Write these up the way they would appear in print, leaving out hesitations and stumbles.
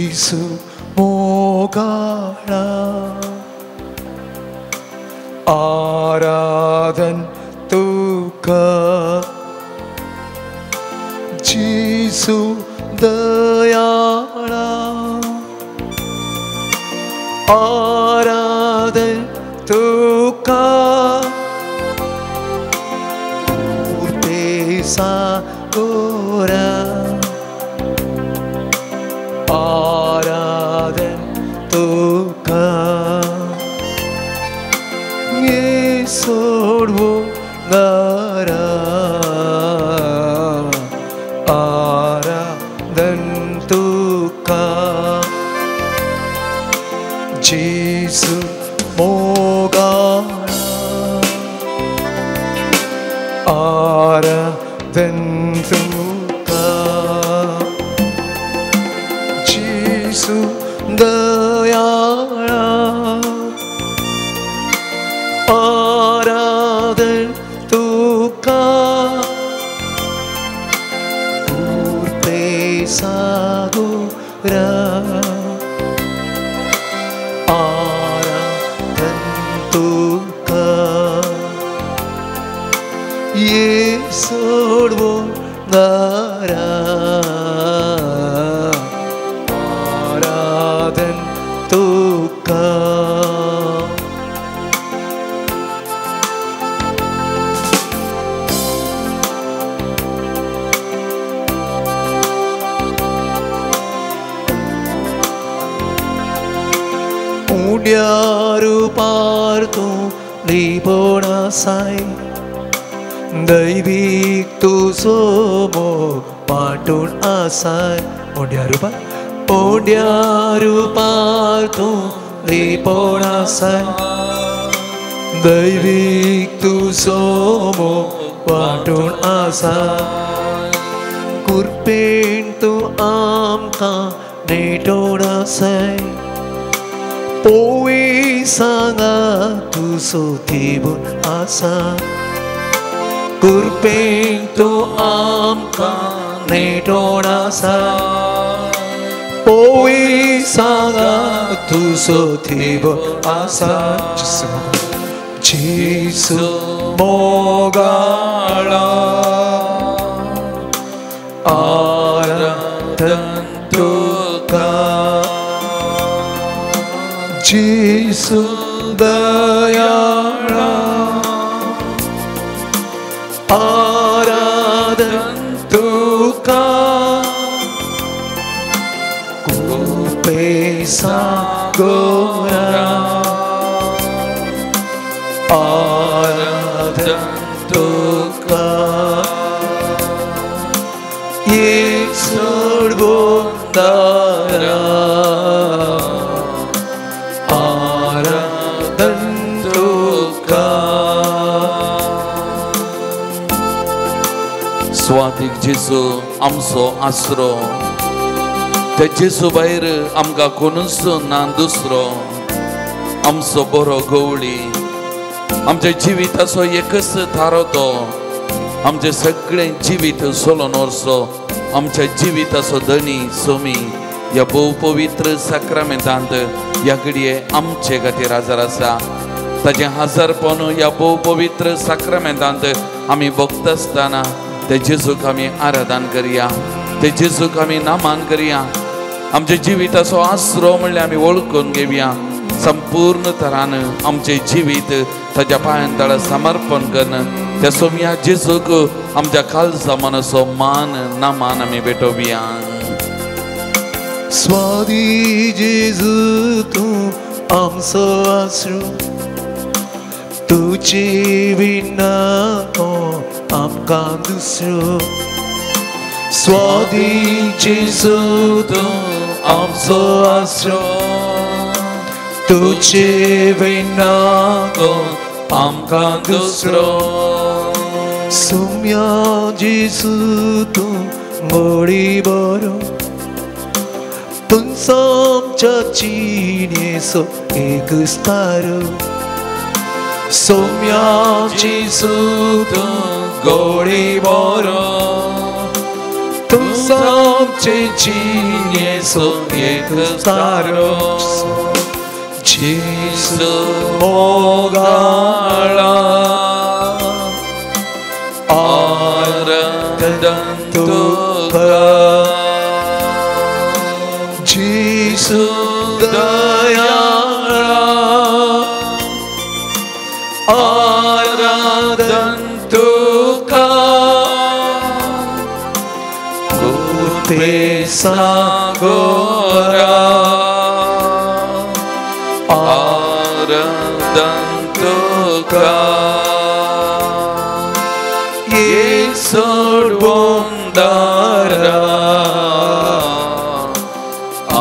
जेसू मोगाळा आराधन तुका जेसू दयाळा आराधन तुका सागोरा आराधन तुका सोडवो नारा आराधन तुका जेसू मोगाळा आराधन तुका जेसू दयाळा आराधन तुका कृपे सागोरा आराधन तुका ये सोडवो नारा आराधन तुका उड्यार पार तूं लिपोण आसाय दैवीक तुजो मोग वांटून आसाय उड्यार पार तूं लिपोण आसाय दैवीक तुजो मोग वांटून आसाय कृपेन तूं आमकां नेटोण आसाय पोवी सांगा तुजो थिबून आसा कृपेन तूं आमकां नेटोण आसा पोवी सांगा तुजो थिबून आसा जेसू मोगाळा आराधन तुका जेसू दयाळा आराधन तुका कृपे सागोरा आराधन तुका ये सोडवो दारा आराधन तुका. स्वातीक जेजू आमचो आसरो त्या जेजू भायर आमकां कोणूच ना दुसरो आमचो बरो गवळी आमच्या जिविताचो एकच थारो तो आमचें सगळें जिवीत सोलोन व्हरचो आमच्या जिविताचो धनी सोमी ह्या भोव पवित्र साक्रामेंतांत ह्या घडये आमचे खातीर हाजर आसा. ताचें हाजरपण ह्या भोव पवित्र साक्रामेंतांत आमी भोगता आसतना ते जेजूक आमी आराधन करया, ते जेजूक आमी नामान करया. आमच्या जिविताचो आसरो म्हणल्यार आमी वळखून घेवया. संपूर्ण तरान आमचें जिवीत ताच्या पांयां तळा समर्पण करून त्या सोम्या जेजूक आमच्या काळजा मनाचो मान नामान आमी भेटोवया. स्वादी जेजू तूं आमचो आसरो तुजे विना आमकां दुसरो. स्वादी जेजू तूं आमचो आसरो तुजे विना आमकां दुसरो. सुम्या जेजू तूं मोडी बरो तुमचो आमच्या जिणेचो एक तारो. सोम्या जेजू तूं गोडी बरो तूं आमचे जिणेचो एक तारो जेजू मोगाळा आराधन तुका जेजू दयाळा आराधन तुका कुते सागोरा आराधन तुका सोडवंदारा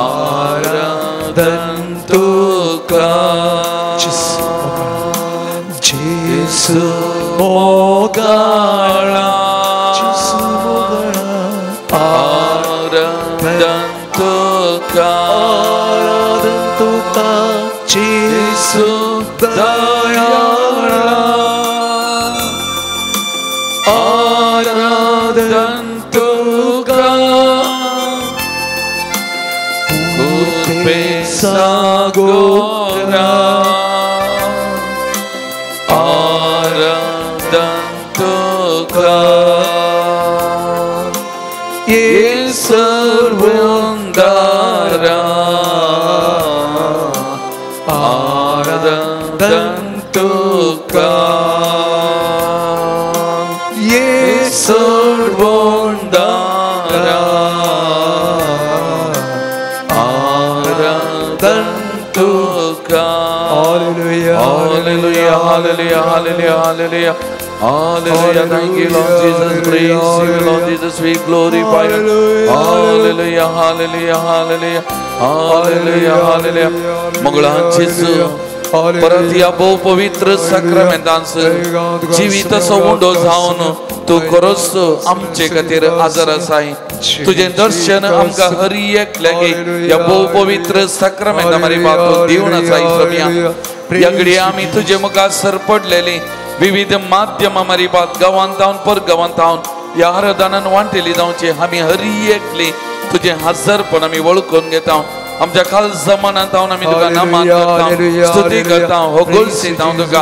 आराधन तुका जेजू मोगाळा आराधन तुका आराधन तुका जेजू दयाळा आराधन तुका कुर्बे सागोरा आराधन तुका सर्वंदारा आराधन तुका सर्वंदारा आराधन तुका. Hallelujah, hallelujah, hallelujah, hallelujah, hallelujah, hallelujah. Thank you, Lord Jesus. Praise you, Lord Jesus. We glorify you. Hallelujah, hallelujah, hallelujah, hallelujah, hallelujah. मंगळान जेजू परत ह्या भोव पवित्र साक्रामेंतांत जिविताचो उंडो जावन तूं खरोच आमचे खातीर आजार आसाय. तुजें दर्शन आमकां हर एकल्याक ह्या भोव पवित्र साक्रामेंता मारी तूं दिवन आसाय सोम्या. ह्या घडये आमी तुजे मुखार सरपडलेली विविध माध्यमां मारी बात गांवांत जावन परगांवांत जावन ह्या आराधनान वांटेली जावची आमी हर एकली तुजें हजरपण आमी वळखून घेता. आमच्या खालसा मनांत हांव आमी तुका नमन करता, स्तुती करता, होगोलसीता हांव तुका.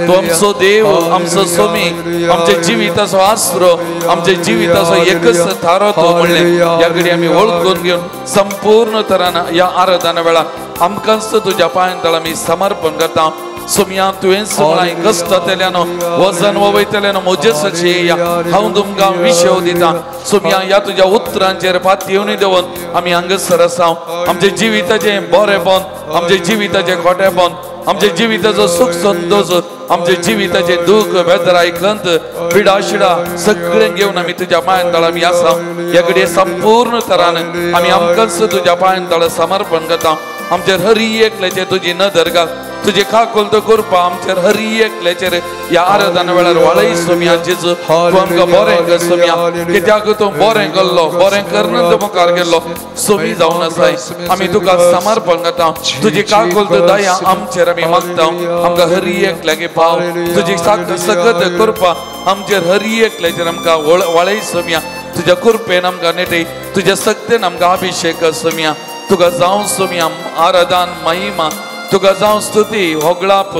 तूं आमचो देव, आमचो सोमी, आमच्या जिविताचो आसरो, आमच्या जिविताचो एकच थारो तूं म्हणलें. ह्या घडी आमी वळखून घेवन संपूर्ण तरान ह्या आराधना वेळार आमकांच तुज्या पांयां तळा आमी समर्पण करता. सोम्या तुवेंच म्हळां कश्टांतल्यान वजन वयतल्यान म्हजे सक्षी येया, हांव तुमकां विशेव दिता. सोम्या ह्या तुज्या उतरांचेर पातयेवणी देवन आमी हांगासर आसा. आमच्या जिविताचें बरेंपण, आमच्या जिविताचें खोटेपण, आमच्या जिविताचो सुख संतोश, आमच्या जिविताचें दूख बेदराय खंत पिडा शिडा सगळें घेवन आमी तुज्या पांयां तळा आमी आसा. ह्या घडये संपूर्ण तरान आमी आमकांच तुज्या पांयां तळा समर्पण करता. आमचेर हर एकल्याचेर तुजी नदर घाल, तुजे काकुळट करपा आमचेर हर एकल्याचेर ह्या आराधना वेळार वाळय सोम्या. जेजू तूं आमकां बरें कर सोम्या, कित्याक तूं बरें केल्लो, बरें करून तूं मुखार गेल्लो सोमी जावन आसाय. आमी तुका समर्पण करता. तुजी काकुळट दया आमचेर आमी मागता. आमकां हर एकल्याक पाव, तुजी सकत करपा आमचेर हर एकल्याचेर आमकां वाळय सोम्या. तुज्या कृपेन आमकां नेटय, तुज्या शक्तेन आमकां अभिशेक सोम्या. तुका जावं सोम्या आराधन महिमा, तुका जावं स्तुती होगळाप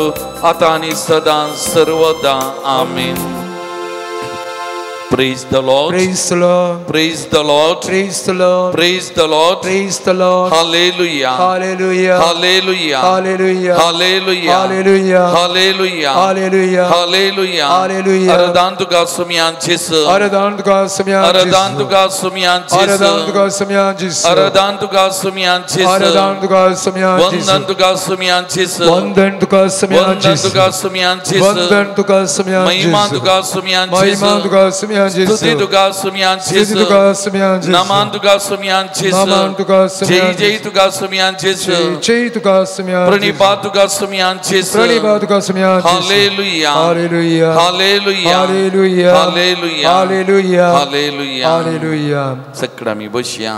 आतां आनी सदां सर्वदा. आमेन. Praise the Lord. Praise the Lord. Praise the Lord. Praise the Lord. Praise the Lord. Praise the Lord. Hallelujah. Hallelujah. Hallelujah. Hallelujah. Hallelujah. Hallelujah. Hallelujah. Hallelujah. Hallelujah. Hallelujah. आराधन तुका सुम्यान जेसू. आराधन तुका सुम्यान जेसू. आराधन तुका सुम्यान जेसू. आराधन तुका सुम्यान जेसू. आराधन तुका सुम्यान जेसू. आराधन तुका सुम्यान जेसू. वंदन तुका सुम्यान जेसू. वंदन तुका सुम्यान वंदन जेसू. तुका सुम्यान जेसू. वंदन तुका सुम्यान महिमा जेसू. तुका सुम्यान महिमा जेसू. तुका सुम्यान जेसू. स्तुती तुका सुम्यान स्तुती जेसू. तुका सुम्यान जेसू. नमन तुका सुम्यान जेसू. नमन तुका सुम्यान जय जय तुका सुम्यान जेसू. जय तुका सुम्यान जेसू. प्रणिपात तुका सुम्यान जेसू. प्रणिपात तुका सुम्यान जेसू. Hallelujah. Hallelujah. Hallelujah. Hallelujah. Hallelujah. Hallelujah. Hallelujah. Hallelujah. सगळं आमी बसया.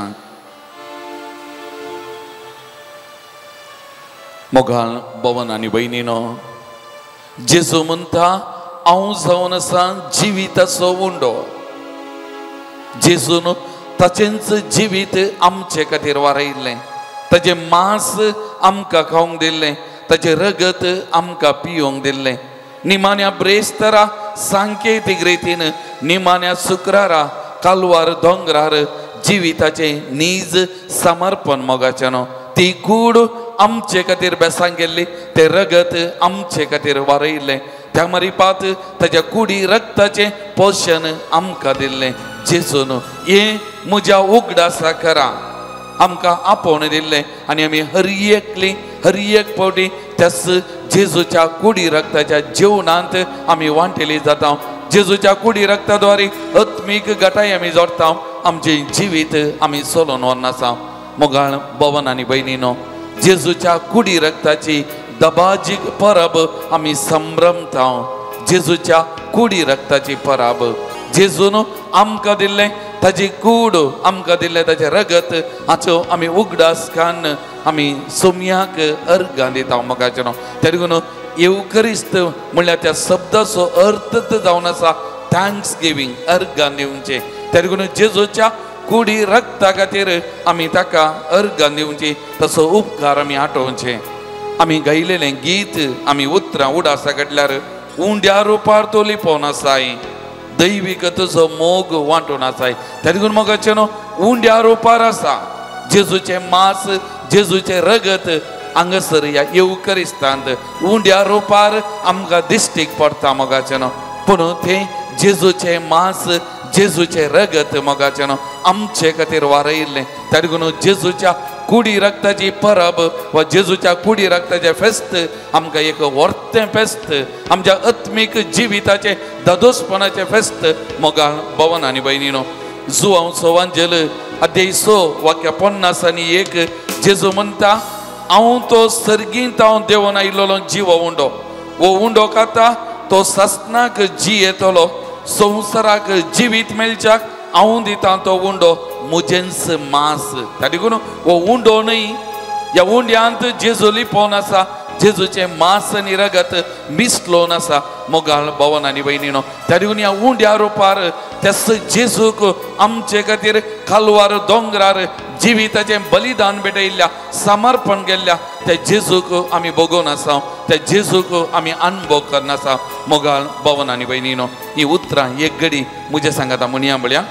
मोगाळ भवन आनी भयणीनो, जेजू म्हणटा हांव जावन आसा जिविताचो उंडो. जेजून ताचेंच जिवीत आमचे खातीर वारयल्लें, ताजें मांस आमकां खावंक दिल्लें, ताजें रगत आमकां पिवंक दिल्लें. निमाण्या ब्रेस्तरा सांकेतीक रितीन निमाण्या शुक्रारा कालवार दोंगरार जिविताचें नीज समर्पण मोगाचें न्हू. ती कूड आमचे खातीर बेसांग गेल्ली, तें रगत आमचे खातीर वारयल्लें, त्या मारिपात ताज्या कुडी रक्ताचें पोशण आमकां दिल्लें. जेजून हें म्हज्या उगडासा करा आमकां आपोवन दिल्लें आनी आमी हर एकली हर एक फावटी त्याच जेजूच्या कुडी रक्ताच्या जेवणांत आमी वांटेली जाता. जेजूच्या कुडी रक्ताद्वारे आत्मीक गटाय आमी जोडटा, आमचें जिवीत आमी चलोवन व्हरनासा. मोगाळ भवन आनी भयणीनो, जेजूच्या कुडी रक्ताची दबाजीक परब आमी संभ्रमता. जेजूच्या कुडी रक्ताची परब जेजून आमकां दिल्लें, ताजी कूड आमकां दिल्लें, ताजें रगत हाचो आमी उगडास काडून आमी सोम्याक अर्गां दिता मोगाचें न्हू. त्या देखून येवकरिस्त म्हणल्यार त्या शब्दाचो अर्थ जावन आसा thanks giving, अर्गां दिवचें. त्या देखून जेजूच्या कुडी रक्ता खातीर आमी ताका अर्गां दिवची, तसो उपकार आमी आठोवचे. आमी गायलेलें गीत आमी उतरां उडासा काडल्यार उंड्या रुपार तो लिपोवन आसाय, दैवीक तुजो मोग वांटून आसाय. त्या देखून मोगाचें न्हू उंड्या रुपार आसा जेजूचें मांस जेजूचें रगत हांगासर ह्या येवकरिस्तांत उंड्या रुपार आमकां दिश्टीक पडटा मोगाचें न्हू. पूण तें जेजूचें मांस जेजूचें रगत मोगाचें न्हू आमचे खातीर वारयल्लें. त्या देखून जेजूच्या कुडी रक्ताची परब वा जेजूच्या कुडी रक्ताचें फेस्त आमकां एक व्हडतें फेस्त, आमच्या आत्मीक जिविताचें दादोसपणाचें फेस्त. मोगाळ भवन आनी भयणीनो, जुवांव सोवांजेल अध्याय 6 वाक्य 51 जेजू म्हणटा, हांव तो सर्गींत हांव देंवन आयिल्लो जिवो उंडो, हो उंडो खाता तो ससनाक जियेतलो, संवसाराक जिवीत मेळच्याक हांव दितां तो उंडो मुजेंस मांस. त्या देखून हो उंडो न्हय, ह्या उंड्यांत जेजू लिपोवन आसा, जेजूचें मांस आनी रगत मिसलोवन आसा. मोगाळ भवन आनी भयणीनो, त्या देखून ह्या उंड्या रुपार त्याच जेजूक आमचे खातीर कालवार दोंगरार जिविताचें बलिदान भेटयल्ल्या, समर्पण केल्ल्या त्या जेजूक आमी भोगोवन आसा, त्या जेजूक आमी अनुभव करना आसा. मोगाळ भवन आनी भयणीनो, ही उतरां एक घडी म्हजें सांगाता म्हणया म्हळ्या,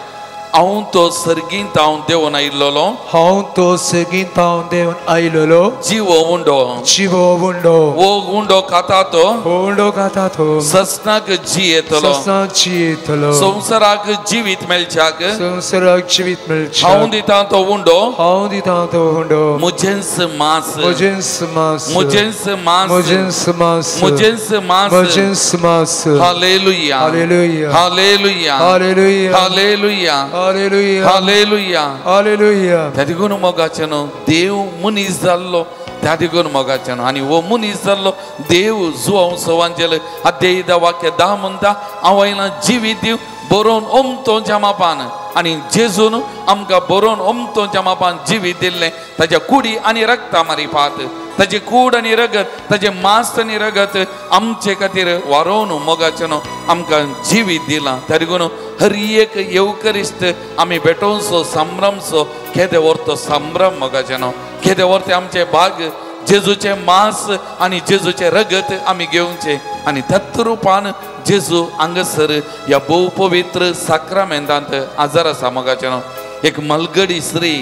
हांव तो सर्गींत हांव देंवन आयिल्लो, हांव तो सर्गींत हांव देंवन आयिल्लो जिवो उंडो, जिवो उंडो, हो उंडो खाता तो, हो उंडो खाता तो ससनाक जियेतलो, ससनाक जियेतलो, संवसाराक जिवीत मेळच्याक, संवसाराक जिवीत मेळच्याक हांव दितां तो उंडो, हांव दितां तो उंडो मुजेंस मांस, मुजेंस मांस, मुजेंस मांस, मुजेंस मांस, मुजेंस मांस, मुजेंस मांस. Hallelujah, hallelujah, hallelujah, hallelujah, hallelujah, hallelujah, hallelujah, hallelujah. त्या देखून मोगाचें न्हू देव मनीस जाल्लो, त्या देखून मोगाचें न्हू आनी हो मनीस जाल्लो देव जुवांव सवांजेल अध्याय 10 वाक्य 10 म्हणटा, हांव आयलां जिवीत दिव बरोवन ओमतोच्या मापान, आनी जेजून आमकां बरोवन ओमतोच्या मापान जिवीत दिल्लें. ताज्या कुडी आनी रक्ता मारिपात, ताजी कूड आनी रगत, ताजें मांस आनी रगत आमचे खातीर वारोवन मोगाचें न्हू आमकां जिवीत दिलां. त्या देखून हर एक येवकरिस्त आमी भेटोवचो, संभ्रमचो, केदे व्हरतो संभ्रम मोगाचें न्हू, केदे व्हरते आमचें भाग जेजूचें मांस आनी जेजूचें रगत आमी घेवचें आनी तत्रुपान जेजू हांगासर ह्या भोव पवित्र साक्रामेंतांत आजार आसा मोगाचें न्हू. एक मलगडी स्त्री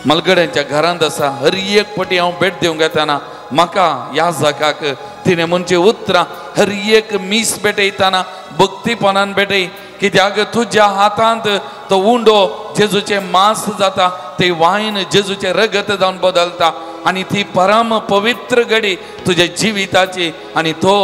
मलगड्यांच्या घरांत आसा, हर एक पटी हांव भेट दिवंक येताना म्हाका ह्या जाकाक तिणें म्हणचे उतरां हर एक मीस भेटयताना भक्तीपणान भेटय, कित्याक तुज्या हातांत तो उंडो जेजूचें मांस जाता, ते वायन जेजूचें रगत जावन बदलता आनी ती परम पवित्र घडी तुज्या जिविताची, आनी तो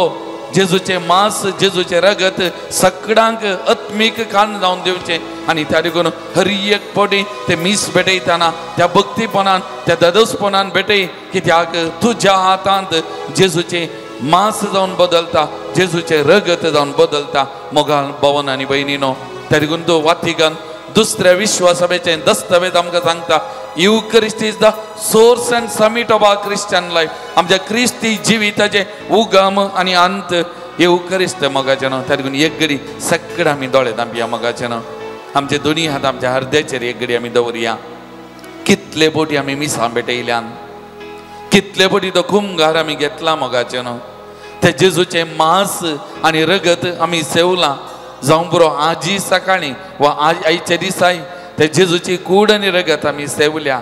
जेजूचें मांस जेजूचें रगत सगळ्यांक आत्मीक कान जावन दिवचें. आनी त्या देखून हर एक फावटी ते मीस भेटयताना त्या भक्तीपणान त्या दादोसपणान भेटय, कित्याक तुज्या हातांत जेजूचें मांस जावन बदलता, जेजूचें रगत जावन बदलता. मोगाळ भवन आनी भयणीनो, त्या देखून तो वातिकान दुसऱ्या विश्वासभेचें दस्तावेज आमकां सांगता, Eucharist is the source and summit of our Christian life. आमच्या क्रिस्ती जिविताचें उगम आनी अंत येवकरिस्त मोगाचें न्हू. त्या देखून एक घडी सगळें आमी दोळे धांपया मोगाचें न्हू. आमचे दोनी हात आमच्या हृदयाचेर एक घडी आमी दवरया. कितले बोटी आमी मिसां भेटयल्यान, कितले बोटी तो खुमगार आमी घेतला मोगाचें न्हू. त्या जेजूचें मांस आनी रगत आमी सेवलां. जावं पुरो आजी सकाळीं वा आयच्या दिसाय त्या जेजूची कूड आनी रगत आमी सेवल्या.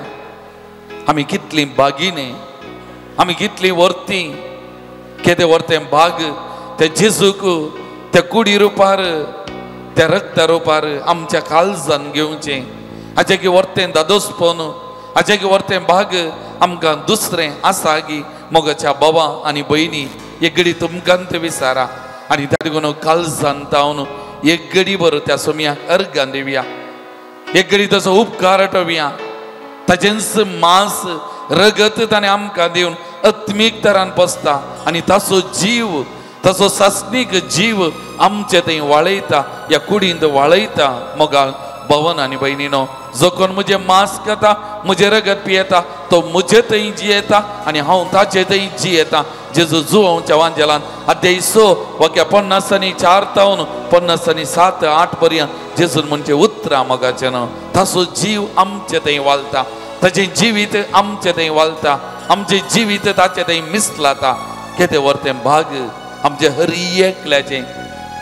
आमी कितलीं बागिने, आमी कितलीं वर्ती, केदें वर्तें भाग त्या जेजूक त्या कुडी रुपार त्या रक्ता रुपार आमच्या काळजान घेवचें. हाचें की वर्तें दादोसपण, हाचें की वर्तें भाग आमकां दुसरें आसा की मोगाच्या बाबा आनी भयणी एक घडी तुमकां ते विचारा आनी त्या देखून काळजान तावन एक घडी बरो त्या सोमयाक अर्गान दिवया, एक घडी तसो उपकार आठोवया. ताजेंच मांस रगत ताणें आमकां दिवन आत्मीक तरान पोसता आनी ताचो जीव, ताचो सासणीक जीव आमचे थंय वाळयता, ह्या कुडींत वाळयता. मोगाळ भवन आनी भयणीनो, जो कोण म्हजें मांस खाता म्हजें रगत पियेता तो म्हजे थंय जियेता आनी हांव ताचे थंय जियेता. जेजू जुवांच्या वांजेलान अध्याय 6 वाक्या 54 तावन 57 8 पर्यंत जेजून म्हणचे उतरां मोगाचें न्हू. ताचो जीव आमचे थंय वालता, ताचें जिवीत आमचे थंय वालता, आमचें जिवीत ताचे थंय मिसलाता. केदें वर्तें भाग आमचें हर एकल्याचें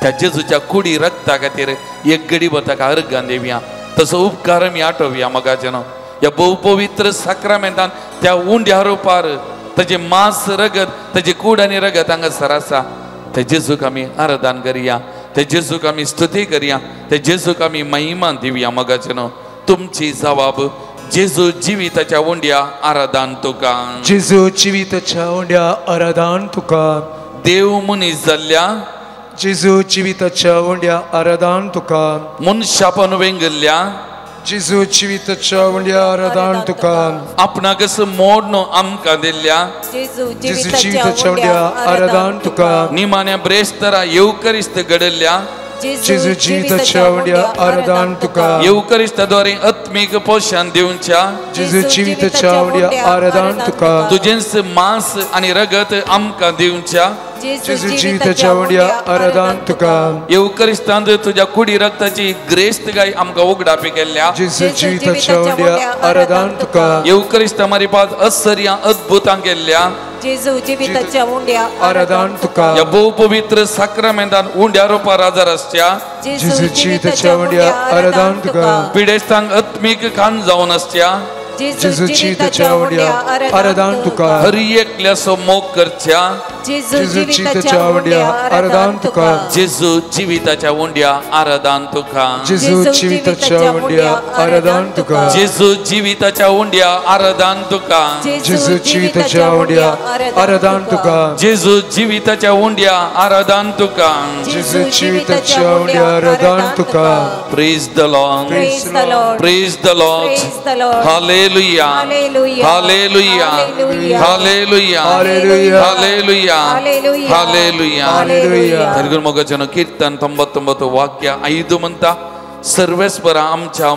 त्या जेजूच्या कुडी रक्ता खातीर एक घडी भर ताका अर्गान दिवया, तसो उपकार आमी आठोवया मोगाचें न्हू. ह्या भोव पवित्र साक्रामेंतान त्या उंड्या रुपार ताजें मांस रगत, ताजी कूड आनी रगत हांगासर आसा. त्या जेजूक आमी आराधन करया, त्या जेजूक आमी स्तुती करया, त्या जेजूक आमी महिमा दिवया मोगाचें न्हू. तुमची जवाब जेजू जिविताच्या उंड्या आराधन तुका, जेजू जिविताच्या उंड्या आराधन तुका. देव मनीस जाल्ल्या जेजू जिविताच्या उंड्या आराधन तुका. मनशापण वेंगल्ल्या जेजू जिविताच्या उंड्या आराधन तुका. आपणाकच मोडण आमकां दिल्ल्या जेजू जिविताच्या उंड्या आराधन तुका. निमाण्या ब्रेस्तरा येवकरिस्त घडल्ल्या जेजू जिविताच्या उंड्या आराधन तुका. येवकरिस्ताद्वारे आत्मीक पोशण दिवच्या जेजू जिविताच्या उंड्या आराधन तुका. तुजेंच मांस आनी रगत आमकां दिवच्या जेजू जिविताच्या उंड्या आराधन तुका. येवकरिस्तांत तुज्या कुडी रक्ताची ग्रेस्त गाय आमकां उगडापी केल्ल्या जेजू जिविताच्या उंड्या आराधन तुका. येवकरिस्ता मारिपाद असर्या अद्भुतां केल्ल्या जेजू जिविताच्या उंड्या आराधन तुका. ह्या भोव पवित्र साक्रामेंतान उंड्या रुपार आजार आसच्या जेजू जिविताच्या उंड्या आराधन तुका. पिडेस्तांक आत्मीक खान जावन आसच्या जेजू जिविताच्या उंड्या आराधन तुका. हर एकल्याचो मोग करच्या जेजू जिविताच्या उंड्या आराधन तुका. जेजू जिविताच्या उंड्या आराधन तुका. जेजू जिविताच्या उंड्या आराधन तुका. जेजू जिविताच्या उंड्या आराधन तुका. जेजू जिविताच्या उंड्या आराधन तुका. जेजू जिविताच्या उंड्या आराधन तुका. जेजू जिविताच्या उंड्या आराधन तुका. Praise the Lord, praise the Lord, praise the Lord. Praise the Lord. Hallelujah, hallelujah, hallelujah, hallelujah, hallelujah, hallelujah. धर्गुण मोगाचें कीर्तन 99 वाक्य 5 म्हणटा, सर्वेस्पर आमच्या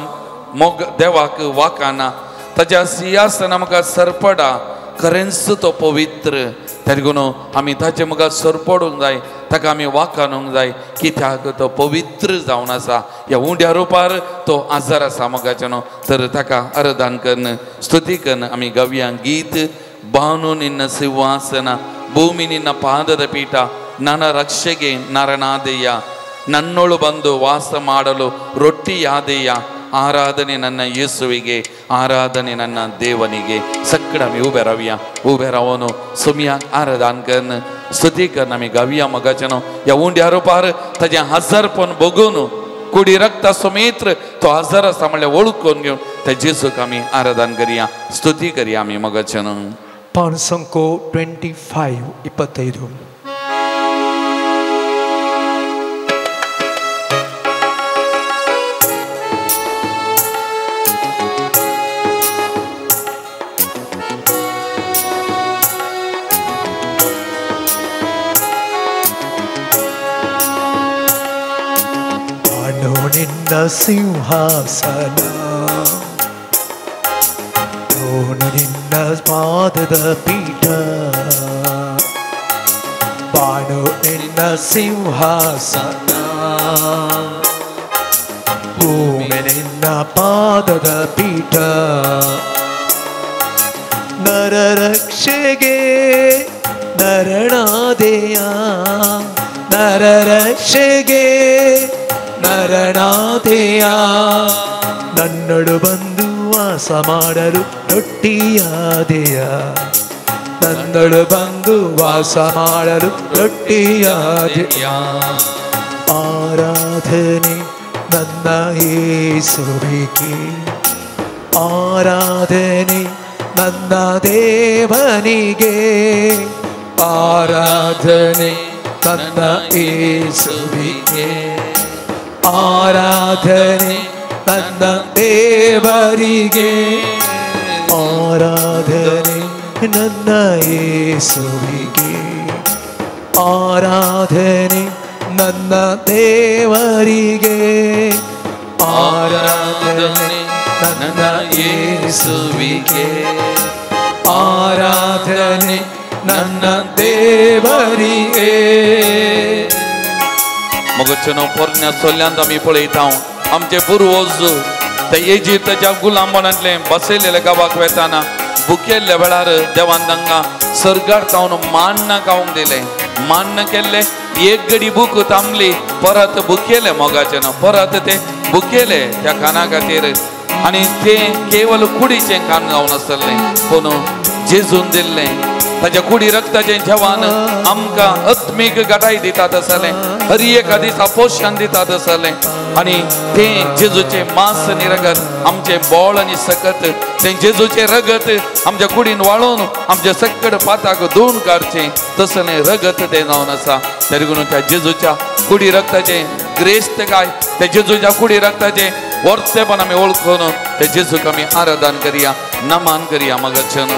मोग देवाक वाकाना, ताच्या सिंहासना म्हाका सरपडा, खरेंच तो पवित्र. तेगून आमी ताचे मुखार सरपडूंक जाय, ताका आमी वाकानूंक जाय, कित्याक तो पवित्र जावन आसा. ह्या उंड्या रुपार तो आजार आसा मोगाचें न्हू. तर ताका आराधन कन्न स्तुती कन्न आमी गावया गीत. बानू निन्न सिंहासना ಭೂಮಿ ನಿನ್ನ ಪಾದದ ಪೀಠ, ನನ್ನ ರಕ್ಷೆಗೆ ನರನಾದೆಯ, ನನ್ನೊಳು ಬಂದು ವಾಸ ಮಾಡಲು ರೊಟ್ಟಿಯಾದೆಯ, ಆರಾಧನೆ ನನ್ನ ಯೇಸುವಿಗೆ, ಆರಾಧನೆ ನನ್ನ ದೇವನಿಗೆ. ಸಕ್ಕಡಮಿ ಉಬೆರವಿಯ ಉಬೆರವನು ಸುಮಿಯ आराधन कन्न स्तुती कन्न आमी गावया मोगाचें न्हू. ह्या उंड्या रुपार ताजें हजारपण बघून कुडी रक्ता सुमित्र तो हजार आसा म्हणल्यार वळखून घेवन त्या जेजूक आमी आराधन करया, स्तुती करया आमी मोगाचें न्हू. ಪಾನ್ಸಂಕೋ 25 25. ಬಾನು ನಿನ್ನ ಸಿಂಹಾಸನ, ನಿನ್ನ ಪಾದದ ಪೀಠ, ಬಾನು ನಿನ್ನ ಸಿಂಹಾಸನ, ಭೂಮಿ ನಿನ್ನ ಪಾದದ ಪೀಠ. ನರರಕ್ಷೆಗೆ ನರಣಾದೆಯ, ನರರಕ್ಷೆಗೆ ನರಣಾದೆಯ, ನನ್ನೊಡು ಬಂದು ವಾಸ ಮಾಡಲು ರೊಟ್ಟಿಯಾದೆಯ, ನನ್ನೊಡು ಬಂದು ವಾಸ ಮಾಡಲು ರೊಟ್ಟಿಯಾದೆಯ. ಆರಾಧನೆ ನನ್ನ ಯೇಸುವಿಗೆ, ಆರಾಧನೆ ನನ್ನ ದೇವನಿಗೆ, ಆರಾಧನೆ ನನ್ನ ಯೇಸುವಿಗೆ, ಆರಾಧನೆ ನನ್ನ ದೇವರಿಗೆ, ಆರಾಧನೆ ನನ್ನ ಯೇಸುವಿಗೆ, ಆರಾಧನೆ ನನ್ನ ದೇವರಿಗೆ, ಆರಾಧನೆ ನನ್ನ ಯೇಸುವಿಗೆ, ಆರಾಧನೆ ನನ್ನ ದೇವರಿಗೆ. मगचनो पोरण्या सोल्यांत आमी पळयता आमचे पुर्वज ते इजिप्ताच्या गुलामपणांतले बसयलेल्या गांवाक वेताना भुकेल्ल्या वेळार देवान तांकां सर्गार तावन मान्न खावंक दिलें. मान्न केल्लें एक घडी भूक थांबली, परत भुकेले मोगाचें ना, परत ते भुकेले त्या खाना खातीर. आनी तें केवल कुडीचें खाण जावन आसलें, पूण जेजून दिल्लें ताच्या कुडी रक्ताचें जेवण आमकां आत्मीक घटाय दितात आसलें, हर एका दिसा पोशण दितात आसलें. आनी तें जेजूचें मांस आनी रगत आमचें बोळ आनी सकत, तें जेजूचें रगत आमच्या कुडीन वाळोवन आमच्या सकट पाताक धुवन काडचें तसलें रगत तें जावन आसा. तरी करून त्या जेजूच्या कुडी रक्ताचें ग्रेस्त काय, त्या जेजूच्या कुडी रक्ताचें वर्तेपण आमी वळखून त्या जेजूक आमी आराधन करया, नमन करया. मगचन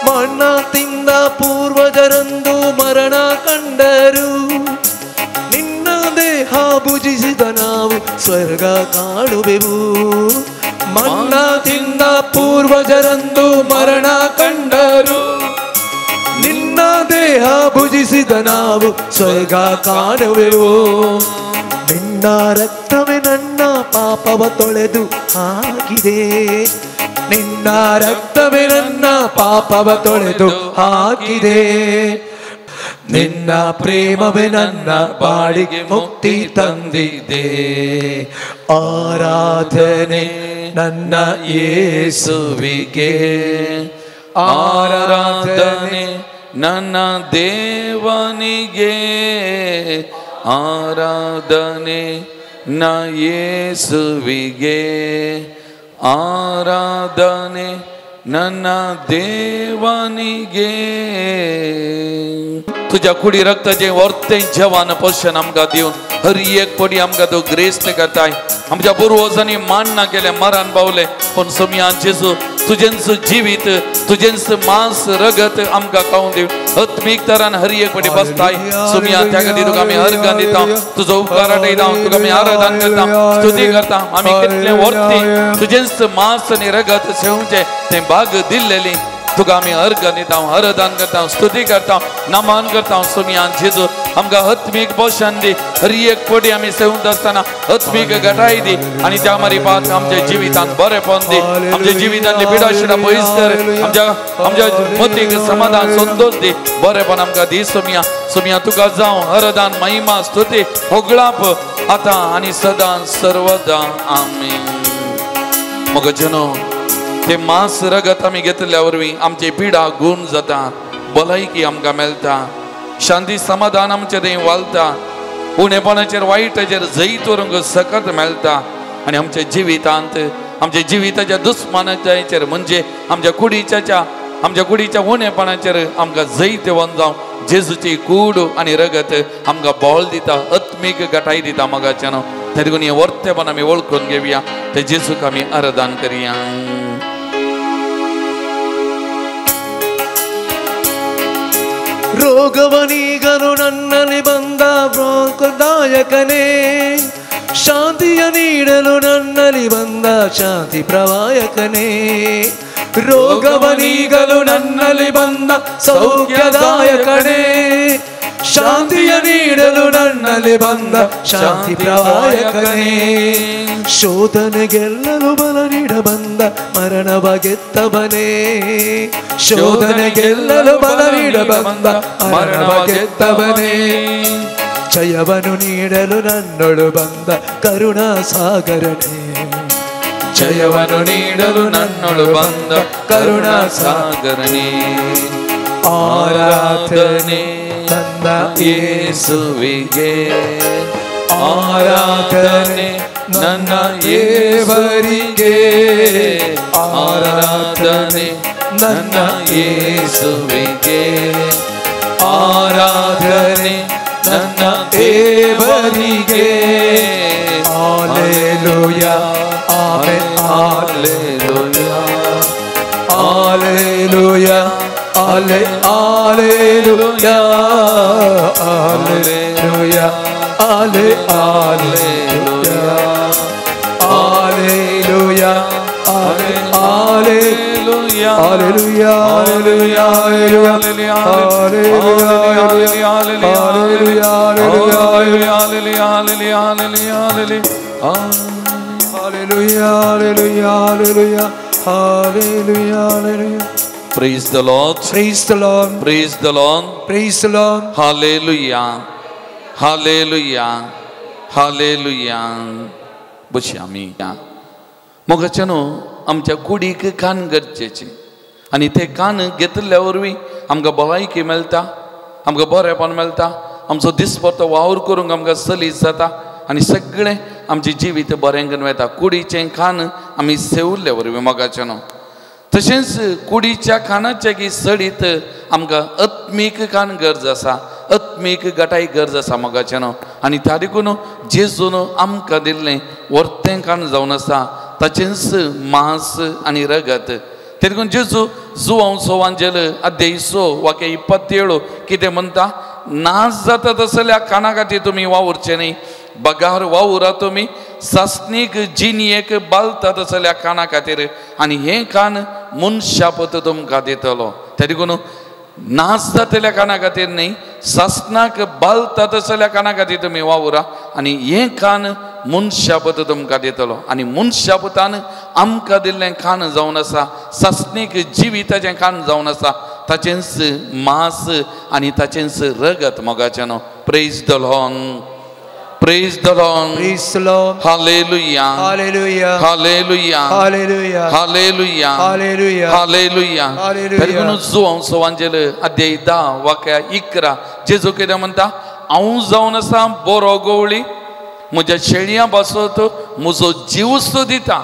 ಮಣ್ಣ ತಿಂದ ಪೂರ್ವಜರಂದು ಮರಣ ಕಂಡರು, ನಿನ್ನ ದೇಹ ಭುಜಿಸಿದ ನಾವು ಸ್ವರ್ಗ ಕಾಣುವೆವು. ಮಣ್ಣ ತಿಂದ ಪೂರ್ವಜರಂದು ಮರಣ ಕಂಡರು, ನಿನ್ನ ದೇಹ ಭುಜಿಸಿದ ನಾವು ಸ್ವರ್ಗ ಕಾಣುವೆವು. ನಿನ್ನ ರಕ್ತವೇ ನನ್ನ ಪಾಪವ ತೊಳೆದು ಹಾಕಿದೆ, ನಿನ್ನ ರಕ್ತವೇ ನನ್ನ ಪಾಪವ ತೊಳೆದು ಹಾಕಿದೆ. ನಿನ್ನ ಪ್ರೇಮವೇ ನನ್ನ ಬಾಳಿಗೆ ಮುಕ್ತಿ ತಂದಿದೆ. ಆರಾಧನೆ ನನ್ನ ಯೇಸುವಿಗೆ, ಆರಾಧನೆ ನನ್ನ ದೇವನಿಗೆ, ಆರಾಧನೆ ನ ಯೇಸುವಿಗೆ, ಆರಾಧನೆ ನನ್ನ देवानिगे. तुज्या कुडी रक्ताचें वर्तें जेवण पोशण आमकां दिवन हर एक पडी आमकां तूं ग्रेस्त करताय. आमच्या पुर्वजांनी मान्ना केलें, मरण पावलें, पूण सोमया जेजू तुजेंच जिवीत, तुजेंच मांस रगत आमकां खावून दिवन आत्मीक तरान हर एक पटी बसताय. सोमया त्या खातीर तुका आमी अर्घां दिता, तुजो उपकार आठयता, तुका आमी आराधन करता, स्तुती करता. आमी कितलें वर्ती तुजेंच मांस आनी रगत सेवचें तें भाग दिल्लेली तुका आमी अर्घां दिता, आराधन करता, स्तुती करता, नमन करता. सोमया जेजू आमकां आत्मीक पोशण दी, हर एक पटी आमी सेवंत आसतना आत्मीक घटाय दी आनी त्या मारी पात आमच्या जिवितांत बरेपण दी, आमच्या जिवितांतली पिडा शिडा पयस कर, आमच्या आमच्या मतीक समाधान संतोष दी, बरेपण आमकां दी. सोमया सोमया तुका जावं आराधन, महिमा, स्तुती, होगळाप आतां आनी सदां सर्वदां. आमेन. मग जनो ते मांस रगत आमी घेतल्या वरवीं आमची पिडा गुण जाता, भलायकी आमकां मेळटा, शांती समाधान आमचें थंय वालता, उणेपणाचेर वायटाचेर जैत व्हरूंक सकत मेळटा आनी आमच्या जिवितांत आमच्या जिविताच्या दुस्मानाचेर म्हणजे आमच्या कुडीच्या उणेपणाचेर आमकां जैत येवन जावं जेजूची कूड आनी रगत आमकां बळ दिता, आत्मीक घटाय दिता. मगाच्यान तरी हें वर्तेपण आमी वळखून घेवया, ते जेजूक आमी आराधन करया. ರೋಗವನೀಗನು ನನ್ನಲ್ಲಿ ಬಂದ ದಾಯಕನೇ, ಶಾಂತಿಯ ನೀಡಲು ನನ್ನಲ್ಲಿ ಬಂದ ಶಾಂತಿ ಪ್ರವಾಯಕನೇ. ರೋಗವನೀಗಲು ನನ್ನಲ್ಲಿ ಬಂದ ಸೌಖ್ಯದಾಯಕನೇ, ಶಾಂತಿಯ ನೀಡಲು ನನ್ನಲ್ಲಿ ಬಂದ ಶಾಂತಿ ಪ್ರದಾಯಕನೇ. ಶೋಧನೆ ಗೆಲ್ಲಲು ಬಲ ನೀಡ ಬಂದ ಮರಣವ ಗೆದ್ದವನೇ, ಶೋಧನೆ ಗೆಲ್ಲಲು ಬಲ ನೀಡ ಬಂದ ಮರಣವ ಗೆದ್ದವನೇ. ಜಯವನ್ನು ನೀಡಲು ನನ್ನೊಳು ಬಂದ ಕರುಣಾ ಸಾಗರನೇ, ಜಯವನ್ನು ನೀಡಲು ನನ್ನೊಳು ಬಂದ ಕರುಣಾ ಸಾಗರನೇ. ಆರಾಧನೆ ನನ್ನ ಯೇಸುವಿಗೆ, ಆರಾಧನೆ ನನ್ನ ದೇವರಿಗೆ, ಆರಾಧನೆ ನನ್ನ ಯೇಸುವಿಗೆ, ಆರಾಧನೆ ನನ್ನ ದೇವರಿಗೆ. Hallelujah, amen, hallelujah, hallelujah, hallelujah, hallelujah, hallelujah, hallelujah, hallelujah, hallelujah, hallelujah, hallelujah, hallelujah, hallelujah, hallelujah, hallelujah. Praise the Lord. Praise the Lord. Praise the Lord. Praise the Lord. Hallelujah. Hallelujah. Hallelujah. बशी आमी मोगाच्या न्हू आमच्या कुडीक कान गरजेचें आनी ते कान घेतिल्ल्या वरवीं आमकां भलायकी मेळटा, आमकां बरेपण मेळटा, आमचो दिसपट्टो वावर करूंक आमकां सलीस जाता आनी सगळें आमचें जिवीत बरें करून वता. कुडीचें कान आमी सेवल्ले वरवीं मोगाचें न्हू. तशेंच कुडीच्या खाणाचे की सडीत आमकां आत्मीक कान गरज आसा, आत्मीक गटाय गरज आसा मोगाचें न्हू. आनी त्या देखून जेजून आमकां दिल्लें वर्तें कान जावन आसा ताचेंच मांस आनी रगत. ते देखून जेजू जुवांव सोवांजेल अध्याय 6 वाक्य 27 कितें म्हणटा, नाश जाता तसल्या काना खातीर तुमी वावुरचें न्ही, बगार वावुरा तुमी सासणीक जिणयेक बालता तसल्या काना खातीर आनी हें कान मनशापत तुमकां दितलो. ते देखून नाश जातल्या काना खातीर न्ही, सासणाक बालता तसल्या काना खातीर तुमी वावुरा आनी हें कान मनशापत तुमकां दितलो. आनी मनशापतान आमकां दिल्लें कान जावन आसा सासणीक जिविताचें कान जावन आसा ताचेंच मांस आनी ताचेंच रगत मोगाचें न्हू. Praise the Lord. Praise the Lord. Praise the Lord. Hallelujah. Hallelujah. Hallelujah. Hallelujah. Hallelujah. Hallelujah. Hallelujah. Hallelujah. तरी जुवांव सोवांजेल अध्याय 10 वाक्य 11 जेजू कितें म्हणटा, हांव जावन आसा बरो गवळी, म्हज्या शेळयां पासत म्हजो जीव दिता.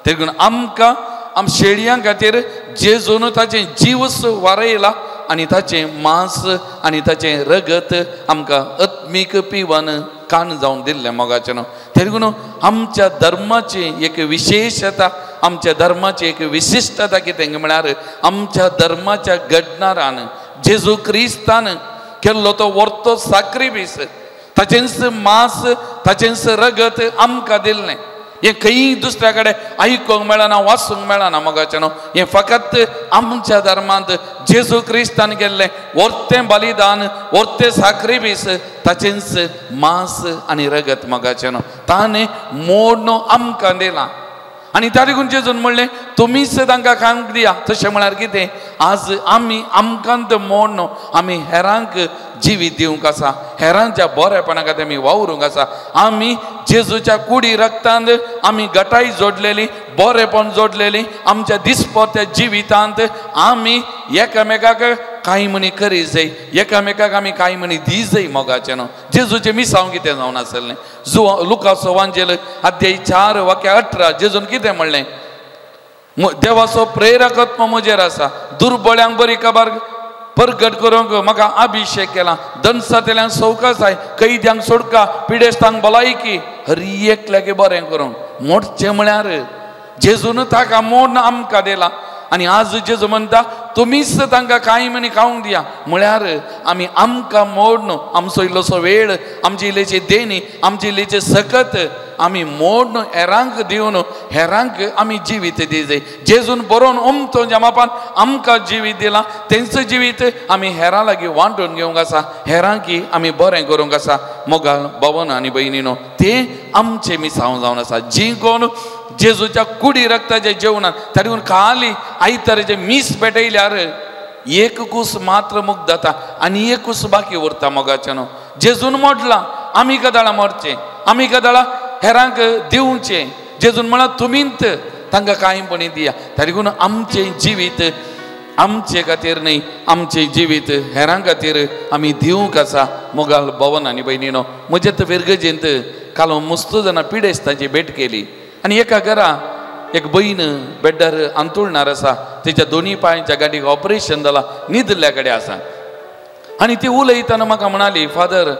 देखून आमकां आम शेळयां खातीर जेजून ताचें जीव वारयला आनी ताचें मांस आनी ताचें रगत आमकां आत्मीक पिवन कान जावन दिल्लें मोगाचें न्हू. देखून आमच्या धर्माची एक विशेशता, आमच्या धर्माची एक विशिश्टता कितें म्हळ्यार आमच्या धर्माच्या घडणारान जेजू क्रिस्तान केल्लो तो वर्तो साक्रिफीस, ताचेंच मांस ताचेंच रगत आमकां दिल्लें. हें खंय दुसऱ्या कडेन आयकूंक मेळना, वाचूंक मेळना मोगाचें न्हू. हें फकत आमच्या धर्मांत जेजू क्रिस्तान केल्लें वर्तें बलिदान, वर्तें साक्रिफीस, ताचेंच मांस आनी रगत मोगाचें न्हू. ताणें मोडणो आमकां दिलां आनी त्या देखून जेजून म्हणलें तुमीच तांकां खावंक दिया. तशें म्हळ्यार कितें, आज आमी आमकां तें मोडणो आमी हेरांक जिवीत दिवंक आसा, हेरांच्या बरेपणा खातीर आमी वावरूंक आसा. आमी जेजूच्या कुडी रक्तांत आमी गटाय जोडलेली, बरेपण जोडलेली. आमच्या दिसपट्ट्या जिवितांत आमी एकामेकाक कांय म्हणी करी जाय, एकामेकाक आमी कांय म्हणी दी जाय मोगाचें न्हू. जेजूचें मिसांव कितें जावन आसलें, लुकासो वांजेल अध्याय 4 वाक्य 18 जेजून कितें म्हणलें, देवाचो प्रेरकत्व म्हजेर आसा, दुर्बळ्यांक बरी खबर परगट करूंक म्हाका अभिशेक केला, दनसांतल्यान सवकासाय, कैद्यांक सोडका, पिडेस्तांक भलायकी, हर एकल्याक बरें करूंक. मोडचें म्हळ्यार जेजून ताका मोड आमकां दिला. आनी आज जेजू म्हणटा तुमीच तांकां कांय म्हणी खावंक दिया. म्हळ्यार आमी आमकां मोडन आमचो इल्लोसो वेळ, आमची इल्लेची देणी, आमची इल्लेची सकत आमी मोडन हेरांक दिवन हेरांक आमी जिवीत दिवचे. जेजून बरोवन ओमतो जमापान आमकां जिवीत दिलां, तेंचो जिवीत आमी हेरां लागीं वांटून घेवंक आसा, हेरांकी आमी बरें करूंक आसा. मोगाल भवन आनी भयणीनो, तें आमचें मिसांव जावन आसा. जी कोण जेजूच्या कुडी रक्ताच्या जेवणान ताणी खाली आयताराचें मीस पेटयल्यार एक कूस मात्र मुक्त जाता आनी एक कूस बाकी उरता. मोगाच्यानो, जेजून मोडलां आमी कदाळा मरचें, आमी कदाळा हेरांक दिवचें. जेजून म्हळां तुमींत तांकां कांयपणी दिया. ताणी आमचें जिवीत आमचे खातीर न्हय, आमचें जिवीत हेरां खातीर आमी दिवंक आसा. मोगाल भवन आनी भयणीनो, म्हज्या तर फिरगजेंत काल मस्त जाणां पिडेस्तांची भेट केली आनी एका घरा एक बयण बेड्डार अंतुळणार आसा, तेच्या दोनी पांयांच्या गाडीक ऑपरेशन जालां, न्हिदल्या कडेन आसा. आनी ती उलयतना म्हाका म्हणाली, फादर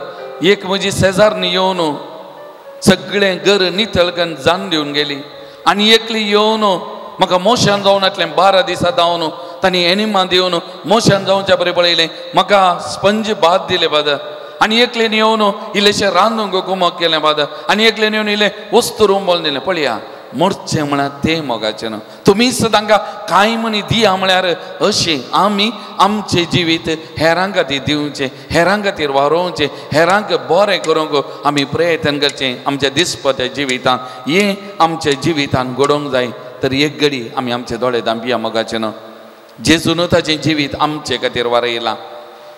एक म्हजी शेजारनी येवन सगळें घर नितळ करून जाण दिवन गेली आनी एकली येवन म्हाका मोशन जावन नासलें 12 दिसां जावन तांणी एनिमा दिवन मोशन जावच्या बरें पळयलें, म्हाका स्पंज भात दिलें फादर. आनी एकलेन येवन इल्लेशें रांदूंक कुमक केलें फादर. आनी एकलेन येवन इल्लें वस्तू रुंबोल दिलें. पळया मोडचें म्हळ्यार तें मोगाचें न्हू. तुमीच तांकां कांय म्हणी दिया म्हळ्यार अशें आमी आमचें जिवीत हेरां खातीर दिवचें, हेरां खातीर वारोवचें, हेरांक बरें करूंक आमी प्रयत्न करचें आमच्या दिसपत्या जिवितान. हें आमच्या जिवितान घडोवंक जाय. तर एक घडी आमी आमचे दोळे धांपया मोगाचें न्हू. जेजून ताचें जिवीत आमचे खातीर वारयलां,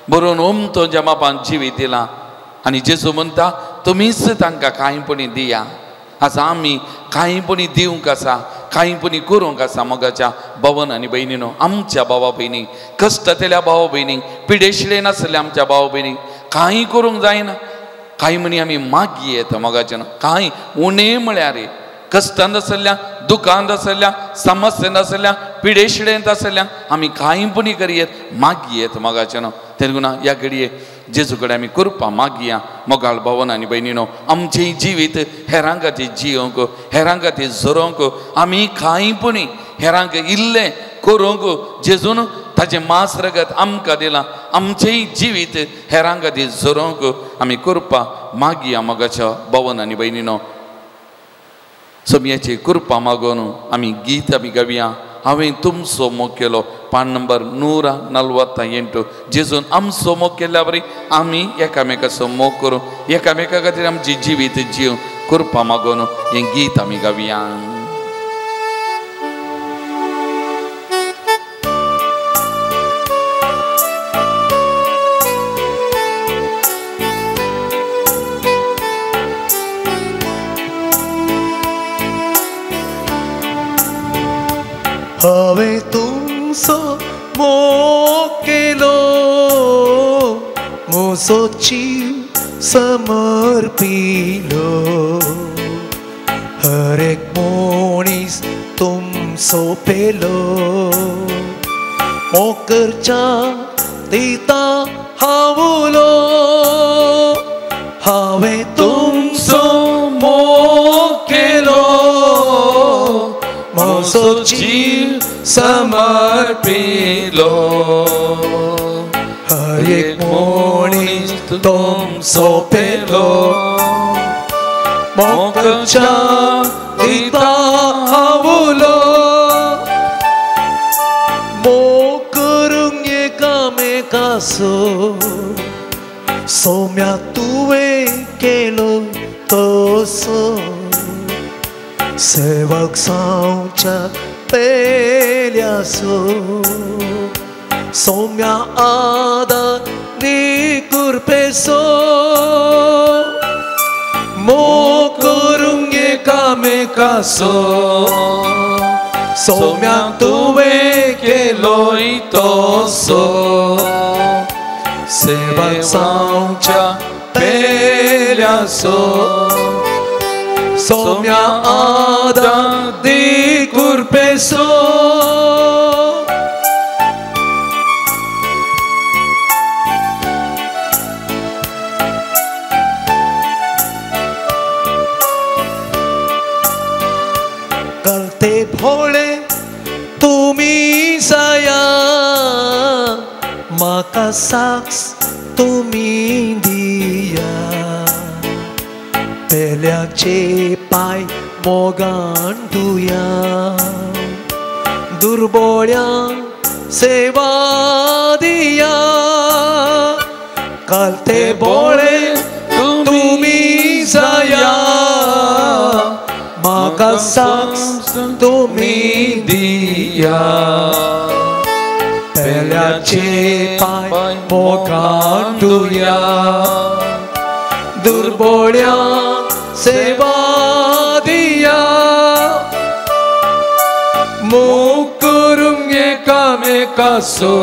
बरोवन ओमतो जमापान जिवीत दिलां आनी जेजू म्हणटा तुमीच तांकां कांयपणी दिया. आसा आमी कांयपणी दिवंक आसा, कांयपणी करूंक आसा. मोगाच्या भवन आनी भयणीनो, आमच्या भावा भयणीक, कश्टांतल्या भावा भयणीक, पिडेशिले नासल्या आमच्या भावा भयणीक कांय करूंक जायना. कांय म्हणी आमी मागी येता मोगाचें न्हू. कांय उणें म्हळ्यार कश्टांत आसल्या, दुखांत आसल्या, समस्येंत आसल्या, पिडेशिडेंत आसल्या आमी कांयपणी करयेत मागी येत मोगाचें न्हू. तेन्ना ह्या घडये जेजू कडेन आमी कृपा मागया. मोगाळ भवन आनी भयणीनो, आमचें जिवीत हेरां खातीर जियोंक, हेरां खातीर झरोवंक, आमी कांयपणी हेरांक इल्लें करूंक जेजून ताचें मांस रगत आमकां दिलां, आमचेंय जिवीत हेरां खातीर झरोवंक आमी कृपा मागया. मोगाच्या भवन आनी भयणीनो, सोमयाची कृपा मागून आमी गीत आमी गावया. हांवें तुमचो मोग केलो, पान नंबर 148. जेजून आमचो मोग केल्ल्या बरी आमी एकामेकाचो मोग करूं, एकामेका खातीर आमची जिवीत जीव कृपा मागून हें गीत आमी गावया. हांवें तुमचो मोग केलो, म्हजो जीव समर्पिलो, हर एक मनीस तुमचो पेलो, मोग करच्या दिता हांव उलो. हांवें तुमचो मोग केलो, म्हजो जीव समर्पिलो, हर एक मनीस तुमचो पेलो, मोग करच्या दिता हांव उलो. मोग करूंक एकामेकाचो सोम्या तुवें केलो तसो, सेवक जावच्या पेल्यासो, सोम्या आदार नी कृपेचो. मोग करूंक एकामेकाचो सोम्या तुवें केलो तसो, सेवक जावच्या पेल्यासो, सोम्या आदार दी कृपेचो. करते भोळे तुमी म्हाका साक्ष तुमी दिया पेल्याचे पांय मोगान धुया दुर्बोळ्यांक सेवा दिया कालते बोळे तुमी जाया म्हाका साक्ष तुमी दिया पेल्याचे पांय मोगान धुया दुर्बोळ्यांक सेवा दिया मोग करूंक एकामेकाचो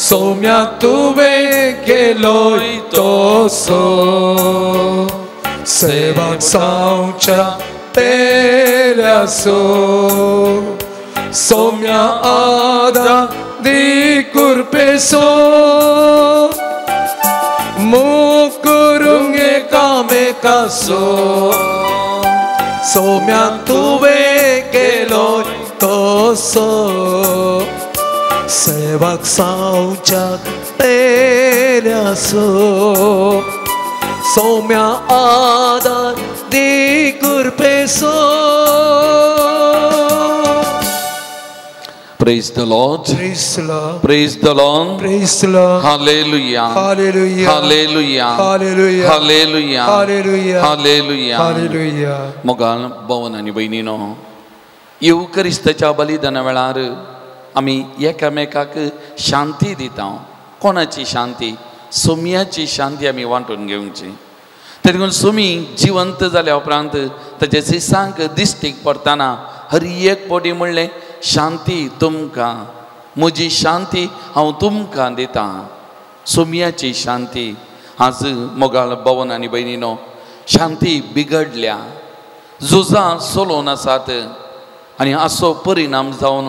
सौम्या तुवें केलोय तसो सेवाक जावच्या पेल्याचो सौम्या आदार दी कृपेचो मोग करूंक एकामेकाचो सौम्या तुवें केलोय तसो सेवाक जावच्या पेल्याचो सौम्या आदार दी कृपेचो. Praise the Lord. Praise the Lord. Praise the Lord. Praise the Lord. Hallelujah. Hallelujah. Hallelujah. Hallelujah. Hallelujah. Hallelujah. Hallelujah. Hallelujah. मोगाल भवन आनी भयणीनो, येवक्रिस्ताच्या बलिदाना वेळार आमी एकामेकाक शांती दिता. कोणाची शांती? सोम्याची शांती आमी वांटून घेवची. तरी सोमी जिवंत जाल्या उपरांत ताचे सिसांक दिश्टीक पडटना हर एक पटी म्हणलें, शांती तुमकां, म्हजी शांती हांव तुमकां दितां. सोम्याची शांती. आज मोगाळ भवन आनी भयणीनो, शांती बिगडल्या, झुजां चलोवन आसात आनी असो परिणाम जावन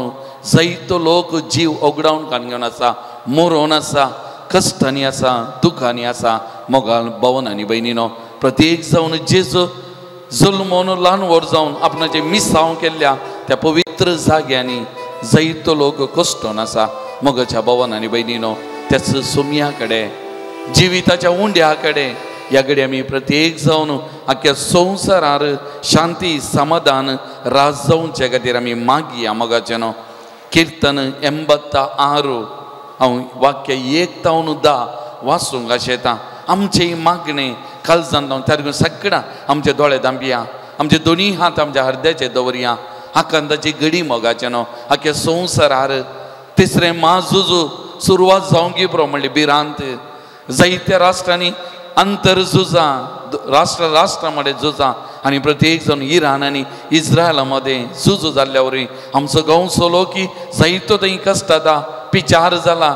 जायतो लोक जीव ओगडावन काडून घेवन आसा, मरोवन आसा, कश्टांनी आसा, दुखांनी आसा. मोगाळ भवन आनी भयणीनो, प्रत्येक जावन जेजू जल्मोन ल्हान व्हड जावन आपणाचें मिसांव केल्ल्या त्या पवित्र जाग्यांनी जायतो लोक कश्टोन आसा. मोगाच्या भवन आनी भयणीनो, त्याच सोम्या कडेन, जिविताच्या उंड्या कडेन ह्या कडेन आमी प्रत्येक जावन आख्या संवसारार शांती समाधान राज जावचे खातीर आमी मागया. मोगाचें न्हू किर्तन 86 हांव वाक्य 1 तावन 10 वाचूंक आशेता. आमचें मागणें काळजान जावन त्या सगळ्या आमचे दोळे दांपया, आमचे दोनी हात आमच्या हृदयाचे दवरया. आकांताची घडी मोगाचें न्हू आख्या संवसारार तिसरें म्हाझुजू सुरवात जावंक पुरो म्हणली भिरांत. जायत्या राष्ट्रांनी अंतर झुजां, राष्ट्र राष्ट्रा मदें झुजां आनी प्रत्येक जावन इराण आनी इस्रायला मदें झुजू जाल्ल्या वरवीं आमचो गांवचो लोक जायतो थंय कश्टाता, पिचार जाला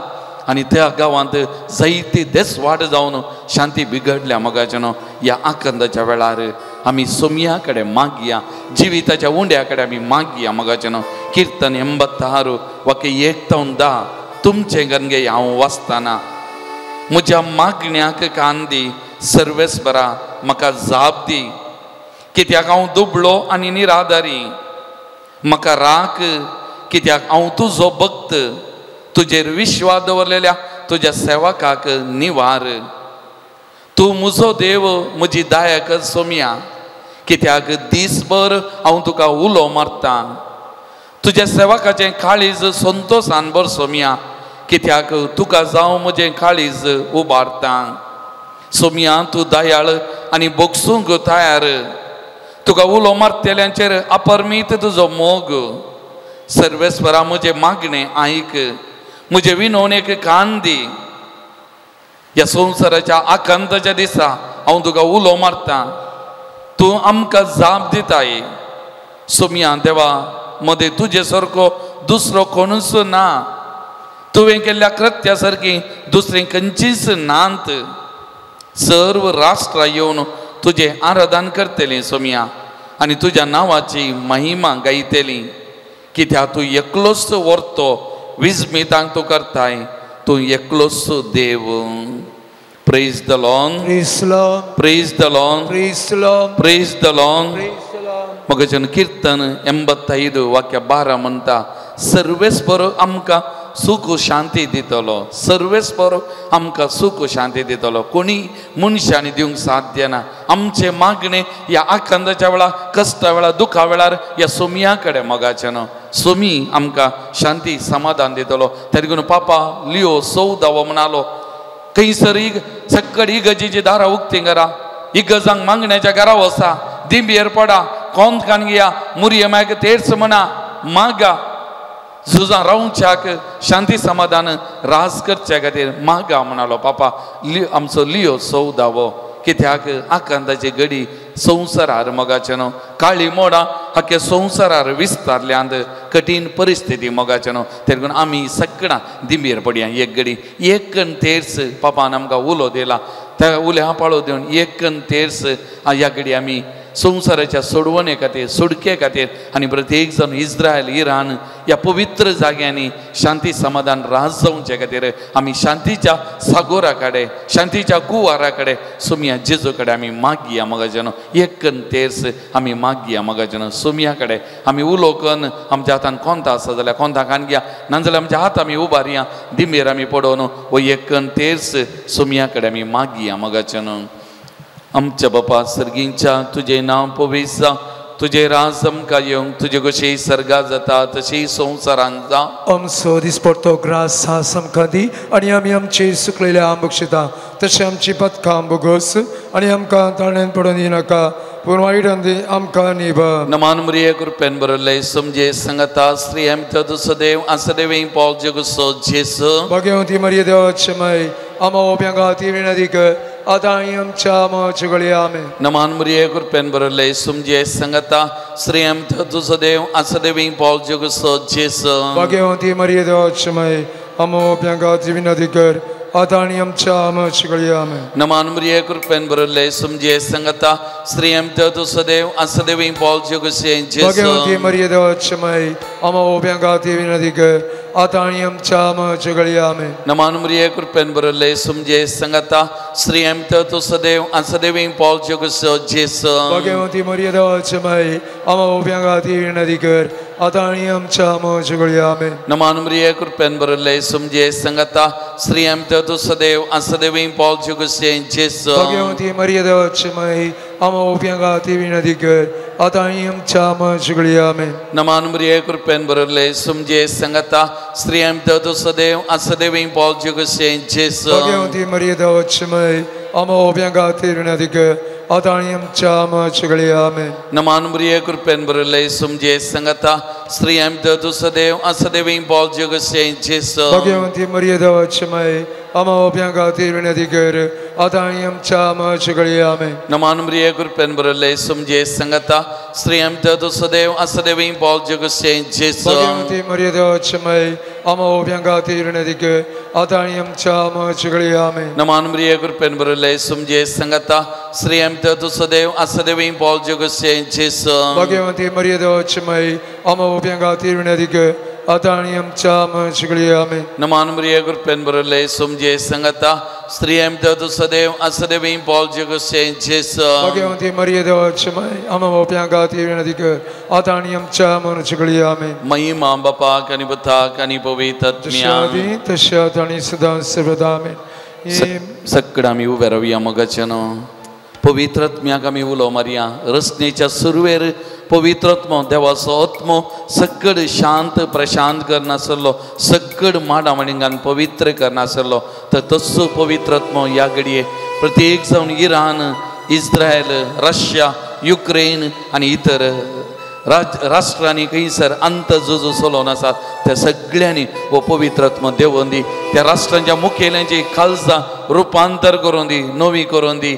आनी त्या गांवांत जायती देसवाट जावन शांती बिगडल्या. मोगाचें न्हू ह्या आकांताच्या वेळार आमी सोम्या कडेन मागया, जिविताच्या उंड्या कडेन आमी मागया. मोगाचें न्हू किर्तन 86 वाक्य 1 तावन 10 तुमचें गणगे हांव वाचतना म्हज्या मागण्याक कान दी, सर्वेस्परा म्हाका जाप दी. कित्याक हांव दुबळो आनी निराधारी, म्हाका राख, कित्याक हांव तुजो भक्त. तुजेर विश्वास दवरलेल्या तुज्या सेवकाक निवार. तूं म्हजो देव, म्हजी दायक सोम्या, कित्याक दीसभर हांव तुका उलो मारता. तुज्या सेवकाचें काळीज संतोसान भर सोम्या, कित्याक तुका जावं म्हजें काळीज उबारता. सोम्या तूं दयाळ आनी बोगसूंक तयार, तुका उलो मारतल्यांचेर अपरमीत तुजो मोग. सर्वेस्परा म्हजें मागणें आयक, म्हजे विनवणेक कान दी. ह्या संवसाराच्या आकांताच्या दिसा हांव तुका उलो मारता, तूं आमकां जाप दिताय. सोम्या देवा, मदें तुजे सारको दुसरो कोणूच ना. तुवें केल्ल्या कृत्या सारकी दुसरी खंयचीच नात. सर्व राष्ट्रां येवन तुजें आराधन करतलीं सोम्या आनी तुज्या नांवाची महिमा गायतली. कित्याक तूं एकलोच व्हरतो, विस्मितांक तूं करताय, तूं एकलोच देव. Praise the Lord. Praise the Lord. Praise the Lord. Praise the Lord. Praise the Lord. Praise the Lord. मगच्यान कीर्तन 85 वाक्य 12 म्हणटा, सर्वेस्पर आमकां सुख शांती दितलो, सर्वेस्पर आमकां सुख शांती दितलो. कोणी मनशांनी दिवंक साध्य ना. आमचे मागणे ह्या आकांताच्या वेळार, कश्टा वेळार, दुखा वेळार ह्या सोमया कडेन मोगाचें न्हू. सोमी आमकां शांती समाधान दितलो. तरी करून पापा लियो 14 म्हणालो, खंयसर सक्कड इगर्जेची दारां उक्ती करा, इगर्जांक मागण्याच्या घरा वसा, दिंबेर पडा, कोंत कान घेया, मुरये मागीर तेर्स म्हणा, मागा झुजां रावच्याक शांती समाधान राज करच्या खातीर मागा म्हणालो पापा आमचो लियो 14. कित्याक आकांताची घडी संवसारार मोगाचें न्हू, काळी मोडां हाके संवसारार विस्तारल्यांत, कठीण परिस्थिती मोगाचें न्हू. तेरे करून आमी सगळां दिंबेर पडया एक घडी, एकन तेर्स पापान आमकां उलो दिला, त्या उल्या पाळो दिवन एकन तेर्स ह्या घडी आमी संवसाराच्या सोडवणे खातीर, सोडके खातीर आनी प्रत्येक जाण इस्रायल, इराण ह्या पवित्र जाग्यांनी शांती समाधान राज जावचे खातीर आमी शांतीच्या सागोरा कडेन, शांतीच्या कुवारा कडेन, सोमया जेजू कडेन आमी मागया मोगाचें न्हू. एकन तेर्स आमी मागया मोगाचें न्हू. सोमया कडेन आमी उलो कन्न आमच्या हातान कोंता आसा जाल्यार कोंता कान घ्या, नाजाल्यार आमच्या हात आमी उबारया, दिंबेर आमी पडोवन हो एकन तेर्स सोमया कडेन आमी मागया मोगाचें न्हू. आमच्या बापा सर्गींच्या, तुजें नांव पवित्र जावं, तुजें राज आमकां येवंक, तुजे कशी सर्गा जाता तशी संवसारांत जावं. आमचो दिसपडतो ग्रास हास आमकां दी आनी आमी आमची सुकलेल्या आम बक्षिता तशें आमची पथकां बोगस आनी आमकां ताळ्यान पडून दिनाका, पूण वायटान दी आमकां निभा. नमान मरिये कृपेन बरले समजे संगता श्री आमचो दुसदेव आसदेवी पॉल जगसो जेसू. भाग्यवती मरिये देवाचे माय, आमा ओप्यांका ती विनंती कर आतां आमच्या मरणाच्या घडये. आमेन. नमान मरिये कृपेन बरले समजे संगता श्री आमचो दुसदेव आसदेवी पॉल जगसो जेसू. भाग्यवती मरिये देवाचे माय, आमा ओप्यांका ती विनंती कर आतां आमच्या मरणाच्या घडये. आमेन. नमान मरिये कृपेन बरले समजे संगता श्री आमचो दुसदेव आसदेवी पॉल जगसो जेसू. भाग्यवती मरिये देवाचे माय, आमा ओप्यांका ती विनंती कर आतां आमच्या मरणाच्या घडये. आमेन. नमान मरिये कृपेन बरले समजे संगता श्री आमचो दुसदेव आसदेवी पॉल जगसो जेसू. भाग्यवती मरिये देवाचे माय, आमा ओप्यांका ती विनंती कर आतां आमच्या मरणाच्या घडये. आमेन. नमान मरिये कृपेन बरले समजे संगता श्री आमचो दुसदेव आसदेवी पॉल जगसो जेसू. भाग्यवती मरिये देवाचे माय, आमा ओप्यांका ती विनंती कर आतां आमच्या मरणाच्या घडये. आमेन. नमान मरिये कृपेन बरले समजे संगता श्री आमचो दुसदेव आसदेवी पॉल जगसो जेसू. भाग्यवती मरिये देवाचे माय, आमा ओप्यांका ती विनंती कर आतां आमच्या मरणाच्या घडये. आमेन. नमान मरिये कृपेन बरले समजे संगता श्री आमचो दुसदेव आसदेवी पॉल जगसो जेसू. भाग्यवती मरिये देवाचे माय, आमा ओप्यांका ती विनंती कर आतां आमच्या मरणाच्या घडये. आमेन. नमान मरिये कृपेन बरले समजे संगता श्री आमचो दुसदेव आसदेवी पॉल जगसो जेसू. भाग्यवती मरिये देवाचे माय, आमा ओप्यांका ती विनंती कर आतां आमच्या मरणाच्या घडये. आमेन. नमान मरिये कृपेन बरले समजे संगता श्री आमचो दुसदेव आसदेवी पॉल जगसो जेसू. भाग्यवती मरिये देवाचे माय, आमा ओप्यांका ती विनंती कर आतां आमच्या मरणाच्या घडये. आमेन. नमान मरिये कृपेन बरले समजे संगता श्री आमचो दुसदेव आसदेवी पॉल जगसो जेसू. भाग्यवती मरिये देवाचे माय, आमा ओप्यांका ती विनंती कर आतां आमच्या मरणाच्या घडये. आमेन. महिमा बापाक आनी पुताक आनी पवित्र आत्म्याक तशें आतां आनी सदां सर्वदा. आमेन. सगळं आमी उबे रावया मोगाचें न्हू. पवित्र आत्म्याक आमी उलो मारया. रचनेच्या सुरवेर पवित्र आत्मो देवाचो आत्मो सगळ शांत प्रशांत करनासलो, सगळ माडा मणिंगान पवित्र करनासलो, तर तसो पवित्र आत्मो ह्या घडये प्रत्येक जावन इराण, इस्रायल, रशिया, युक्रेन आनी इतर राष्ट्रांनी खंयसर अंत जो चलोवन आसात त्या सगळ्यांनी हो पवित्र आत्मो देवोन दी, त्या राष्ट्रांच्या मुखेल्यांची खालसा रुपांतर करून दी, नवी करून दी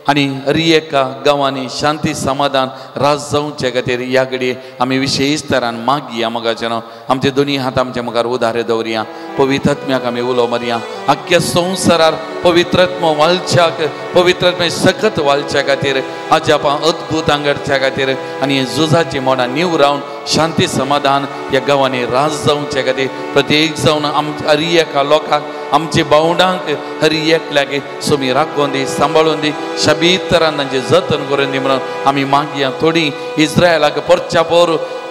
आनी हर एका गांवांनी शांती समाधान राज जावचे खातीर ह्या घडये आमी विशेश तरान मागया मोगाचें न्हू. आमचे दोनी हात आमच्या मुखार उदारे दवरया, पवित्र आत्म्याक आमी उलो मारया. आख्ख्या संवसारार पवित्र आत्मो वालच्याक, पवित्र आत्मे सकत वालच्या खातीर अजापां अद्भुतां घडच्या खातीर आनी झुजाची मोडां निवरावन शांती समाधान ह्या गांवांनी राज जावचे खातीर प्रत्येक जावन हर एका लोकांक आमचे भावंडांक हर एकल्याक सोमी राखून दी, सांबाळून दी, शबीत तरान तांचें जतन करून दी म्हणून आमी मागया. थोडी इस्रायलाक परच्या पोर